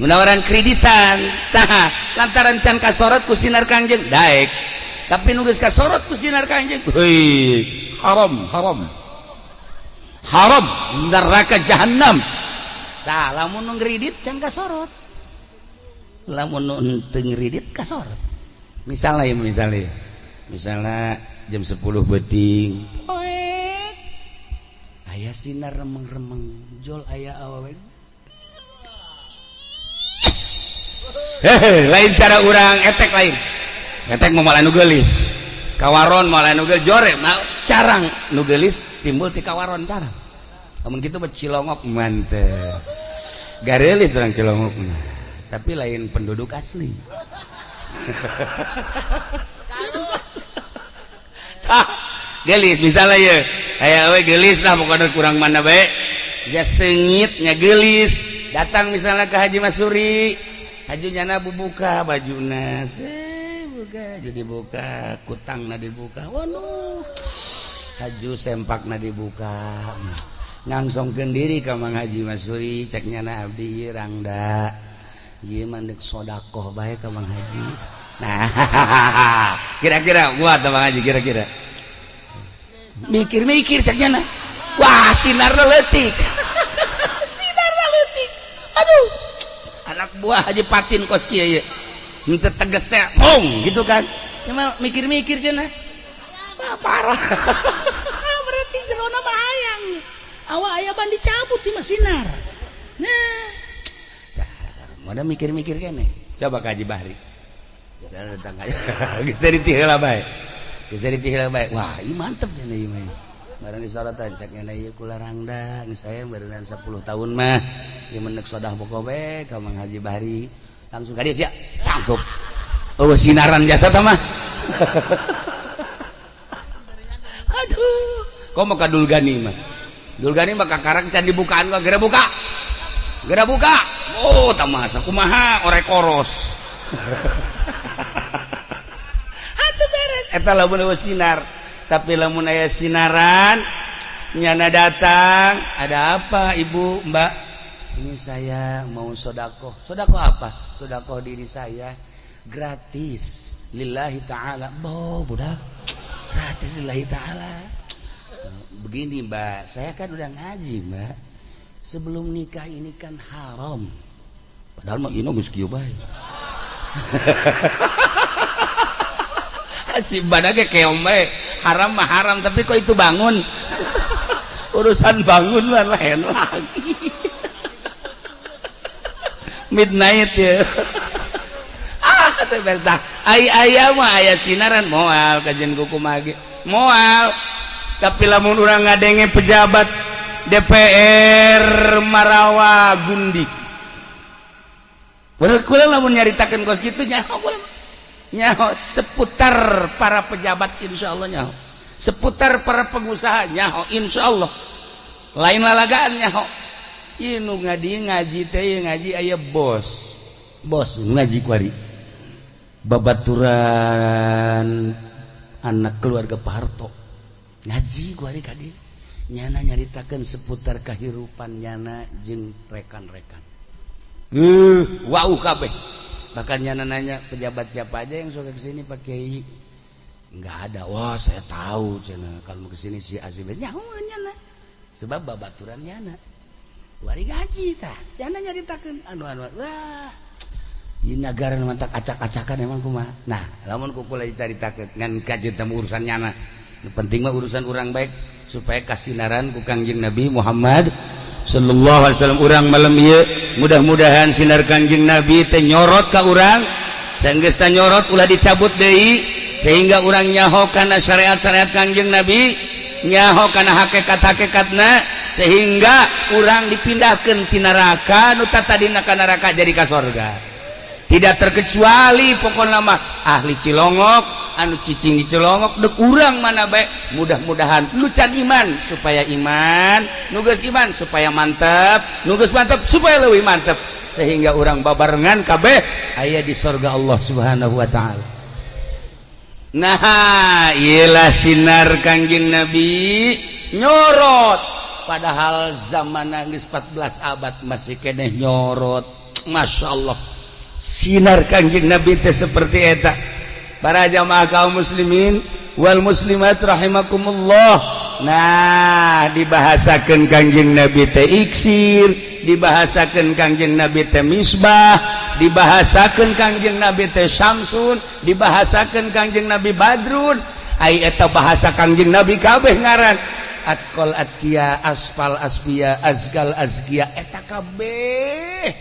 nu nawaran kreditan, tah lantaran can kasorot ku sinar Kangjeng daek. Tapi nu geus kasorot ku sinar Kangjeng, heuy, haram haram haram, neraka jahanam. Tah lamun nu ngredit can kasorot, lamun nu teu ngredit kasorot. Misalnya ya, misalnya misalnya jam 10 peuting poek aya sinar remeng-remeng jol aya awewe. Hehe, lain cara urang etek, lain etek mau malah nu geulis kawaron, malah nu geulis jore carang nu geulis timbul ti kawaron carang. Lamun kitu mah Cilongok mantep, garelis urang Cilongok, tapi lain penduduk asli. Tah gelis misalnya ya, aya we gelis lah pokoknya kurang mana bae ya seungitnya gelis datang misalnya ke Haji Masuri, Haji nyana bubuka bajuna buka jadi buka kutangna dibuka, waduh haju sempakna dibuka, ngangsongkeun diri ka Mang Haji Masuri, cek nyana abdi ieu rangda ieu mah deuk sodakoh bae ka Mang Haji. Nah kira-kira buat Mang Haji kira-kira mikir-mikir cek nyana, wah sinarna leutik. Sinarna leutik, aduh anak buah Haji Patin kos kieu ieu henteu tegas teh mong gitu kan, cuma mikir-mikir cenah. Wah, parah. Berarti jerona mah hayang awak aya ban dicabut di mah sinar. Nah mana mikir-mikir kene coba ka Haji Bahri misalnya datang aja geus ditiheula bae, geus ditiheula bae, wah ieu mantep cenah ieu mah barang disorotan cek nyana ieu kula rangda geus saya berenang 10 tahun mah ieu menek sodah pokok bae ka Mang Haji Bahri, langsung ka dieu sia tangkup oh sinaran jasa tah mah. Aduh kok mah ka Dulgani mah, Dulgani mah kakarang can dibukaan mah geura buka geura buka, oh tamasa kumaha orek koros. Atuh beres eta lamun eueuh sinar. Tapi lamun aya sinaran nyana datang, ada apa ibu mbak, ini saya mau sodakoh. Sodakoh apa? Sodakoh diri saya gratis lillahi ta'ala. Bo budak gratis lillahi ta'ala. Begini mbak, saya kan udah ngaji mbak, sebelum nikah ini kan haram, padahal mah ino geus kieu bae. Si badak keong bae, haram mah haram, tapi kok itu bangun. Urusan bangun mah lain lagi. Midnight ya. Ah teh bertah ai aya mah aya sinaran moal kajian kuku mage moal. Tapi lamun urang ngadenge pejabat DPR Marawa Gundik, bener kula lamun nyaritakeun kos kitu nyaho kula nyaho seputar para pejabat insyaallah nyaho, seputar para pengusaha nyaho insyaallah, lain lalagaan nyaho. Ieu nu ngaji ngaji teh ngaji aya bos bos ngaji kuari babaturan anak keluarga Pak Harto ngaji kuari ka dieu nyana nyaritakeun seputar kahirupan nyana jeung rekan-rekan. Wow kabeh. Bahkan nyana nanya pejabat siapa aja yang suka kesini Pak Kiai, nggak ada. Wah saya tahu cenah kalau mau kesini si Azib nyaho nyana sebab babaturan nyana wari gaji tah nyana nyaritakeun anu-anu wah ieu nagara mantak acak-acakan emang kumaha. Nah lamun ku kula dicaritakeun ngan kajeun teh urusan nyana, nu penting mah urusan urang baik supaya kasinaran ku Kangjeng Nabi Muhammad sallallahu alaihi wasallam. Urang malam ieu mudah-mudahan sinar Kangjeng Nabi teh nyorot ka urang, sanggeus teh nyorot ulah dicabut deui, sehingga urang nyaho kana syariat-syariat Kangjeng Nabi, nyaho kana hakikat-hakikatna, sehingga urang dipindahkeun ti neraka nu tadina ka neraka jadi ka sorga. Tidak terkecuali pokokna mah ahli Cilongok, anu cicing di Cilongok, dek urang mana bae, mudah-mudahan nu can iman supaya iman, nu geus iman supaya mantep, nu geus mantep supaya leuwih mantep, sehingga urang babarengan kabeh aya di sorga Allah Subhanahu wa Ta'ala. Nah, iyalah sinar Kangjeng Nabi nyorot, padahal zaman geus 14 abad masih keneh nyorot. Masya Allah, sinar Kangjeng Nabi teh seperti eta. Para jamaah kaum muslimin wal muslimat rahimakumullah. Nah, dibahasakan Kangjeng Nabi teh iksir, dibahasakan Kangjeng Nabi teh misbah, dibahasakan Kangjeng Nabi teh syamsun, dibahasakan Kangjeng Nabi badrun. Ai eta bahasa Kangjeng Nabi kabeh ngaran atqal atqiya, asfal asfiya, azkal azkiya, eta kabeh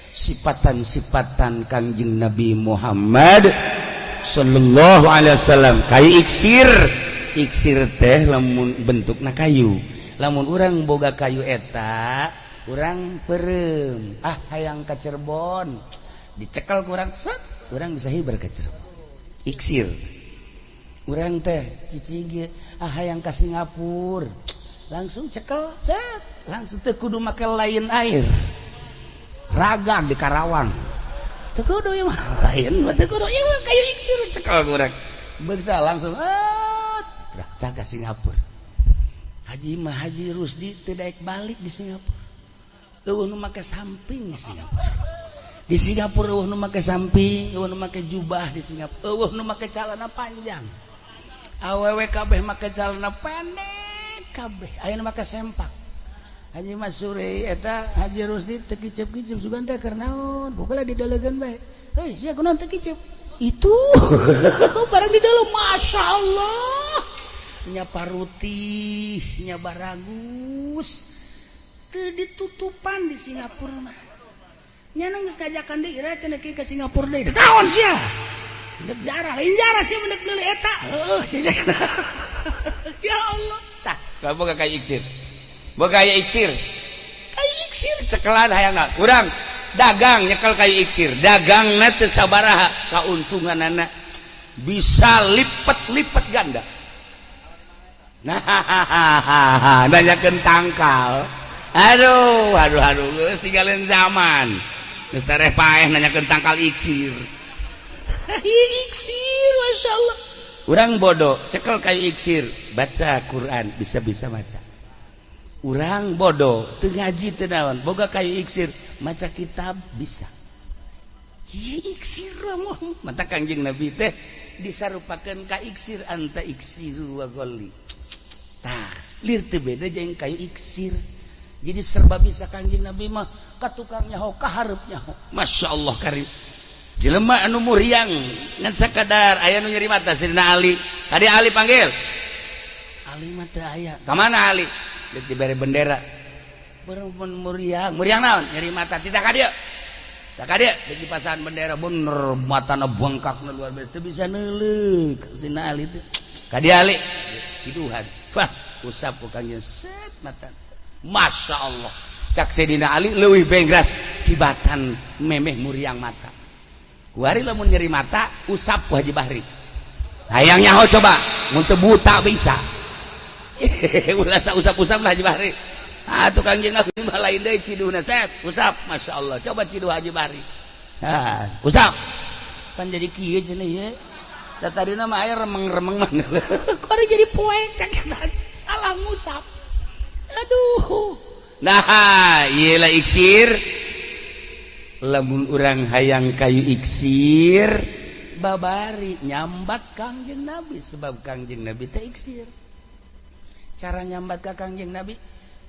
sifatan-sifatan Kangjeng Nabi Muhammad sallallahu alaihi wasallam. Kayu iksir, iksir teh lamun bentukna kayu, lamun urang boga kayu eta, urang perem, ah, hayang ka Cirebon, dicekel kurang set, urang bisa hiber ke Cirebon. Iksir urang teh cicing ge, ah, hayang ka Singapura, langsung cekel set, langsung teu kudu make lain air ragang di Karawang, teu kudu ieu mah, lain mah teu kudu ieu mah. Kayu iksir cekel kurang beksa langsung, ah, ke Singapura. Haji mah, Haji Rusdi teu daek balik di Singapura. Euweuh nu make samping di Singapura. Di Singapura euweuh nu make samping, euweuh nu make jubah di Singapura, euweuh nu make celana panjang. Awewe kabeh make celana pendek kabeh, aya nu make sempak. Haji Masuri eta, Haji Rusdi teu kicep-kicep, sugan teh keur naon? Pokoknya didelegeun bae. Heuy, sia kunaon teu kicep? Itu barang di dalam, Masya Allah, nya parutih nya baragus, teu ditutupan di Singapura mah. Nya geus ngajakan deui, ira cenah ke Singapura deui. Naon sia? Dek jarah, lain jarah sia, mendek meuli eta. Heuh, ya Allah. Tah, boga kayu iksir. Boga kayu iksir. Kayu iksir cekelan hayang urang dagang, nyekel kayu iksir, dagangna teu sabaraha kauntunganana, bisa lipet-lipet ganda. Nah, nanyakeun tangkal, aduh aduh aduh, geus tinggalin zaman, geus tereh paeh nanyakeun tangkal iksir. Iksir, Masya Allah. Urang bodoh cekel kayu iksir, baca Quran bisa-bisa maca. Urang bodoh teu ngaji teu naon, boga kayu iksir, maca kitab bisa. Iksir mata Kangjeng Nabi teh disarupakeun ka iksir, anta iksiru wa ghalli. Tah, lir teu beda jeung kayu iksir, jadi serba bisa Kangjeng Nabi mah, ka tukang nyaho, ka hareup nyaho. Masya Allah karim. Jelema anu muriang ngan sakadar aya nu nyeri mata, Sidina Ali tadi. Ali panggil, Ali mah teu aya. Ka mana Ali? Dek dibere bendera. Perempuan muriang, muriang naon? Nyeri mata. Titah ka dieu, tah ka dieu. Dek dipasahan bendera, bener matana bengkakna luar biasa, teu bisa neuleuk Sidina Ali teh. Ka dieu Ali, ciduhan. Wah, usap ku Kangjeng, set mata. Masya Allah, cak Sidina Ali leuwih bengras kibatan memeh muriang mata. Kuari lamun nyeri mata usap ku Haji Bahri, hayang nyaho coba mun teu buta bisa. Ulah usap-usap lah Haji Bahri. Ah, tukang jeung aku mah lain deui, ciduhna set usap. Masya Allah, coba ciduh Haji Bahri. Ah, usap kan jadi kieu cenah ieu. Da tadina mah aya remeng-remeng mah. Kok ada jadi poek, salah ngusap. Aduh. Nah, ieu lah iksir. Lamun urang hayang kayu iksir, babari nyambat Kangjeng Nabi, sebab Kangjeng Nabi teh iksir. Cara nyambat ka Kangjeng Nabi,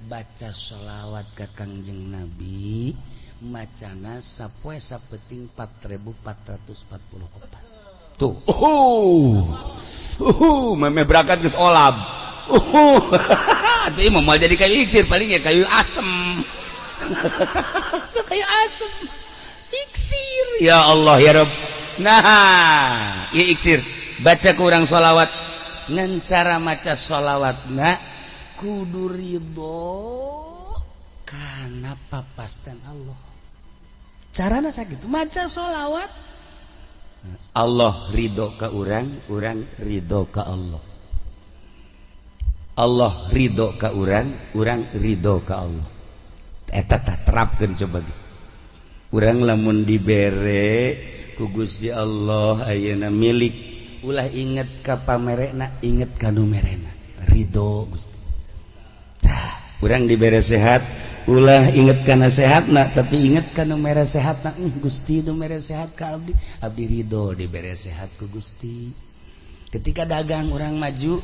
baca sholawat ka Kangjeng Nabi, macana sapoe sapeting 4444. Tuh, meme berangkat geus olab. Atuh ieu mah jadi kayu iksir, paling ya kayu asem. Kayu asem. Iksir. Ya Allah ya Rabb. Nah, ieu iksir. Baca kurang sholawat. Ngan cara maca sholawatna kudu ridho kana papasten Allah. Carana sakitu maca sholawat. Allah ridho ka urang, urang ridho ka Allah. Allah ridho ka urang, urang ridho ka Allah. Eta tah, terapkeun coba. Urang lamun dibere ku Gusti Allah ayeuna milik, ulah inget ka pamerena, inget ka nu merena. Ridho Gusti. Tah, urang dibere sehat, ulah inget kana sehatna, tapi inget ka nu mere sehatna. Gusti nu mere sehat ka abdi, abdi ridho dibere sehat ku Gusti. Ketika dagang urang maju,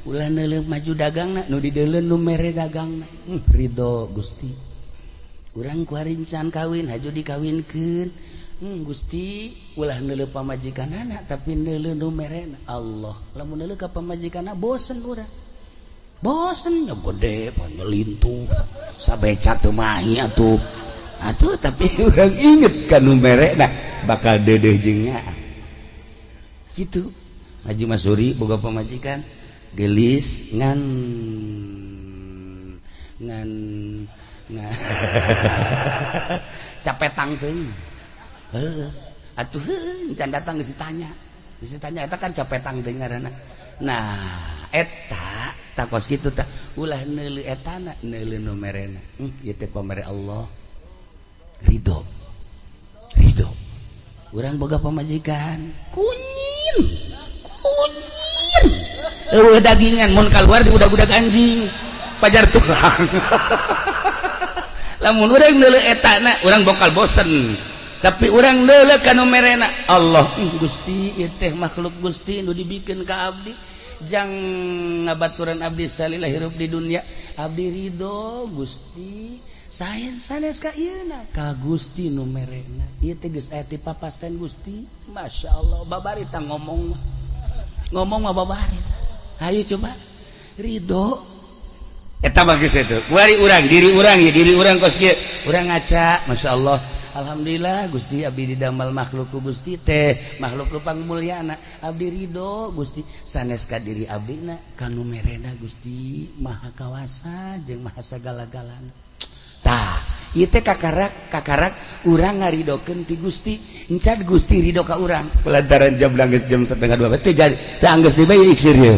ulah neuleuh maju dagangna, nu dideuleu nu mere dagangna. Ridho Gusti. Urang ku arincan kawin, haju dikawinkeun. Gusti, ulah neuleuh pamajikanana, tapi neuleuh nu merena, Allah. Lamun neuleuh ka pamajikanna, bosen urang, bosen nya, gede panyelintuh sabeca teu mahi atuh atuh. Tapi urang inget ka nu merena, bakal deudeuh jeung nyaah kitu. Haji Masuri boga pamajikan gelis, ngan ngan ngan capetang teuing. Heuh atuh, heuh, can datang geus ditanya, geus ditanya. Eta kan capetang teuing ngaranna. Nah, eta tah kos kitu tah, ulah neuleuh etana, neuleuh nu merena. Ieu teh pamere Allah. Ridho, ridho. Urang boga pamajikan kunyin kunyin, eueuh dagingan, mun kaluar di udag-udag anjing pajar tulang. Lamun urang neuleuh etana, urang bakal bosen. Tapi urang neuleuh ka nu merena, Allah. Gusti, ieu teh makhluk Gusti nu dibikeun ka abdi jang ngabaturan abdi salila hirup di dunia. Abdi ridho Gusti. Sain sanes ka ieuna, ka Gusti nu merena. Ieu teh geus aya ti papasten Gusti. Masya Allah, babari tah ngomong mah. Ngomong mah babari. Hayu coba ridho. Eta bagus itu. Kuari urang, diri urang ya, diri urang kos kieu. Urang ngaca, Masya Allah. Alhamdulillah Gusti, abdi didamal makhluk ku Gusti teh, makhluk lupang mulyana. Abdi ridho Gusti, sanes ka diri abdi na, kanu merena Gusti Maha Kawasa jeung Maha sagala-galana. Tah, ieu teh kakarak kakarak urang ngaridokeun ti Gusti, encan Gusti ridho ka urang. Pelantaran jam geus jam 1.30 teh jadi teh anggeus deui iksir ye.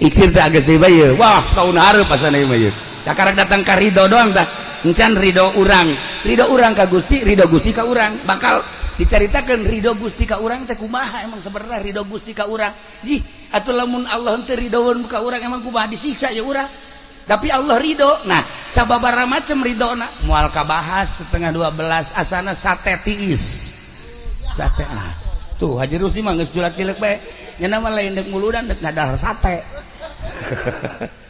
Iksir teh anggeus deui ye. Wah, tahun hareup asana ieu mah ye. Kakarak datang ka ridho doang tah. Encan ridho urang, ridho urang ka Gusti, ridho Gusti ka urang. Bakal dicaritakeun ridho Gusti ka urang teh kumaha. Emang sebenarnya ridho Gusti ka urang? Jih, atuh lamun Allah teu ridhoeun ka urang, emang kumaha? Disiksa ya urang. Tapi Allah ridho. Nah, sababaraha macem ridhona moal kabahas 11.30. Asana sate tiis, sate. Ah tuh, Haji Rusi mah geus julak cilik bae nya mah, lain deuk muludan, deuk ngadahar sate.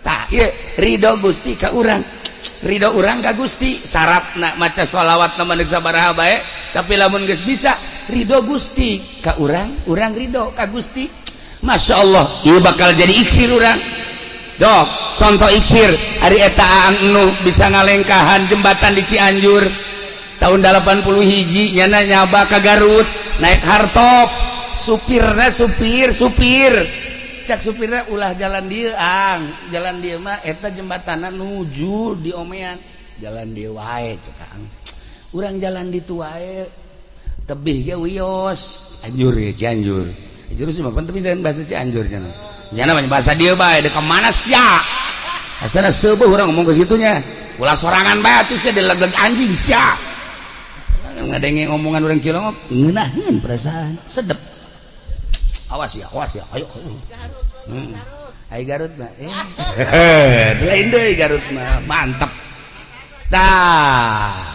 Tah, ieu ridho Gusti ka urang, ridho urang ka Gusti. Syaratna maca sholawat na deuk sabaraha bae, tapi lamun geus bisa ridho Gusti ka urang, urang ridho ka Gusti, Masya Allah, ieu bakal jadi iksir urang. Dok, contoh iksir hari eta Aang nu bisa ngalengkahan jembatan di Cianjur tahun 80 hiji. Nyana nyaba ka Garut naik hartop, supirna supir supir, cak supirna, "Ulah jalan dia, Ang, jalan dia mah eta jembatanan nuju di omean, jalan dia wae," cek Ang. "Urang jalan ditu wae, tebih ge wios." Cianjur ya, Cianjur. Cianjur sih mah tapi saya bahasa Cianjur nya nya namanya bahasa dia bae. Deuk mana sia? Asana seueuh urang ngomong ke situnya. "Ulah sorangan bae atuh sia, dilegleg anjing sia." Ngadenge omongan orang Cilongok ngeunaheun perasaan sedep. "Awas ya, awas ya, ayo, ayo." Ai Garut mah eh lain deui, Garut mah mantep. Tah,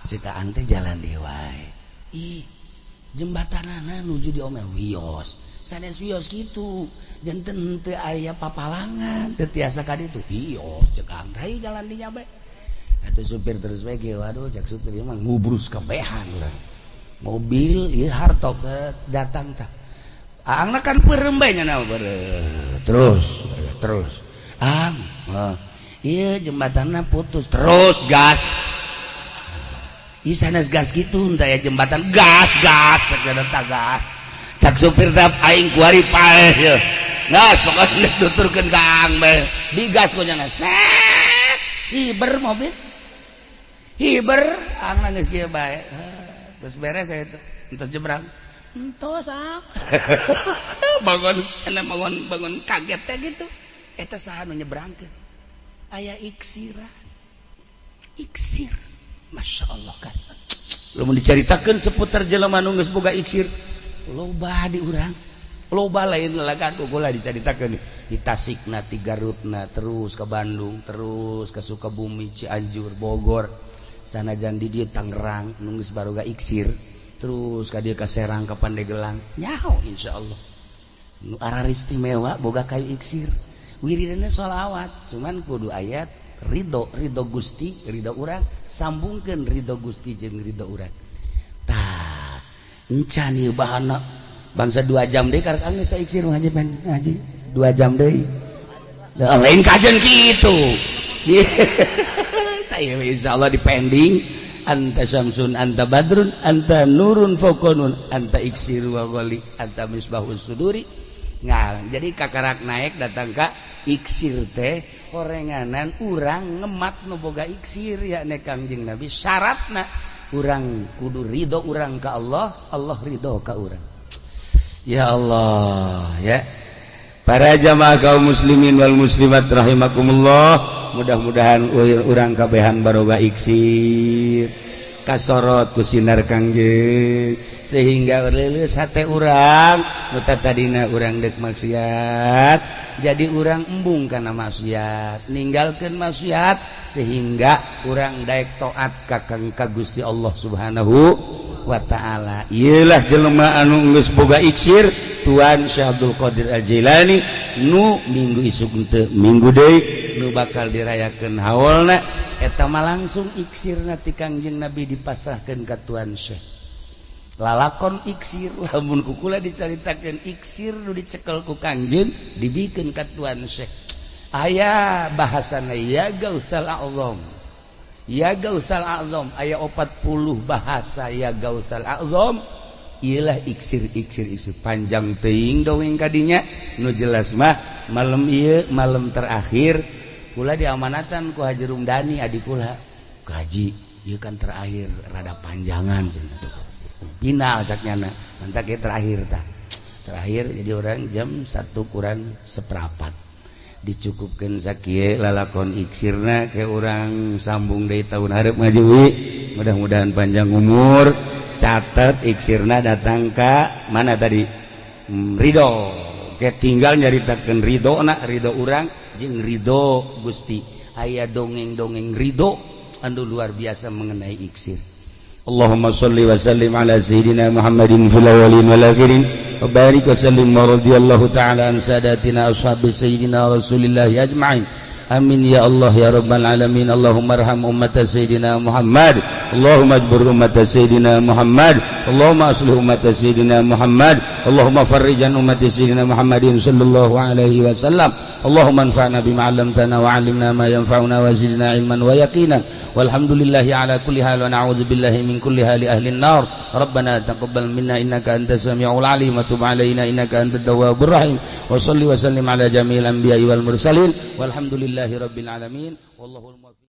cika teh jalan deui wae. Ih, jembatanana nuju di ome wios, sanes wios kitu, janten teu aya papalangan, teu tiasa ka ditu. "Wios," cek Ang, "hayu jalan dinya bae." Atuh supir terus bae kieu. Waduh, cek supir mah ngubrus kabehan urang mobil ieu hartop datang. Tah, Aangna kan peureum bae nya, terus terus, "Ang, oh, iya jembatannya putus." Terus gas. Ih, sanes gas gitu entah ya jembatan. "Gas, gas," cek gas. Cak supir tap, "Aing kuari paeh ya." Gas pokoknya tuturkeun ka Ang bae. Digas ku nya, set hiber mobil, hiber. Ang geus kieu bae. Geus beres itu, entos jebrang. Entos ah. Bangun cenah bangun bangun kaget teh gitu. Eta saha nu nyebrangkeun? Aya iksira. Iksir. Masya Allah kan. Lamun dicaritakeun seputar jelema nu geus boga iksir, loba di urang. Loba lain lalagan kula dicaritakeun di Tasikna, di Garutna, terus ke Bandung, terus ke Sukabumi, Cianjur, Bogor. Sanajan di dieu Tangerang nu geus baroga iksir, terus ka dieu ka Serang, ka Pandeglang. Nyaho insyaallah. Nu istimewa boga kayu iksir. Wiridana sholawat, cuman kudu ayat ridho, ridho Gusti, ridho urang, sambungkeun ridho Gusti jeung ridho urang. Tah, encan ieu bahana bangsa 2 jam deui karek geus ka iksir ngaji pen ngaji 2 jam deui. Lain kajen kitu. Tah ieu insyaallah dipending anta syamsun anta badrun anta nurun fawqanun anta iksir wa ghali anta misbahus suduri. Nah, jadi kakarak naik datang ka iksir teh horenganan urang ngemat nu boga iksir ya ne Kangjeng Nabi syaratna urang kudu ridho urang ka Allah, Allah ridho ka urang. Ya Allah ya. Para jamaah kaum muslimin wal muslimat rahimakumullah, mudah-mudahan urang kabehan baroga iksir kasorot ku sinar Kangjeng sehingga leuleus hate urang nu tadina urang deuk maksiat jadi urang embung kana maksiat, ninggalkeun maksiat sehingga urang daek taat ka ka Gusti Allah Subhanahu wa taala. Ieulah jelema anu geus boga iksir Tuan Syekh Abdul Qadir Al-Jailani nu minggu isuk teu minggu deui nu bakal dirayakeun haolna eta mah langsung iksirna ti Kangjeng Nabi dipasrahkeun ka Tuan Syekh. Lalakon iksir lamun ku kula dicaritakeun iksir nu dicekel ku Kangjeng dibikeun ka Tuan Syekh. Aya bahasana ya Gausal A'zam. Ya Gausal A'zam aya 40 bahasa ya Gausal A'zam. Iyalah iksir-iksir iksir panjang teuing dongeng kadinya nu jelas mah malam ieu malam terakhir kula diamanatan ku Haji Rumdani adik kula. Haji ieu kan terakhir rada panjangan cenah tuh. Final cak nyana mantak ieu terakhir tah. Terakhir jadi orang jam 1 kurang seperempat dicukupkan sakieu lalakon iksirna ke urang sambung deui tahun hareup ngajuwi mudah-mudahan panjang umur. Catat iksirna datang ka mana tadi ridho ke tinggal nyaritakeun ridho na ridho urang jeung ridho Gusti. Aya dongeng-dongeng ridho anu luar biasa mengenai iksir. Allahumma sholli wa sallim ala sayyidina Muhammadin fil awwalin wal akhirin wa barik wa sallim wa radhiyallahu ta'ala an sadatina ashabi sayyidina Rasulillah ajma'in. Amin ya Allah ya Rabbal alamin. Allahumma arham ummata sayyidina Muhammad. Allahumma ajbur ummata sayyidina Muhammad. Allahumma aslih ummata sayyidina Muhammad. Allahumma farrijan ummati sayyidina Muhammadin sallallahu alaihi wasallam. Allahumma anfa'na bima 'allamtana wa 'allimna ma yanfa'una wa zidna ilman wa yaqinan. Walhamdulillahi ala kulli hal wa na'udzu billahi min kulli hali ahli an-nar. Rabbana taqabbal minna innaka antas samiul alim wa tub 'alaina innaka antat tawwabur rahim. Wa salli wa sallim ala jami'il anbiya'i wal mursalin. Walhamdulillahi rabbil alamin. Wallahul muwaffiq.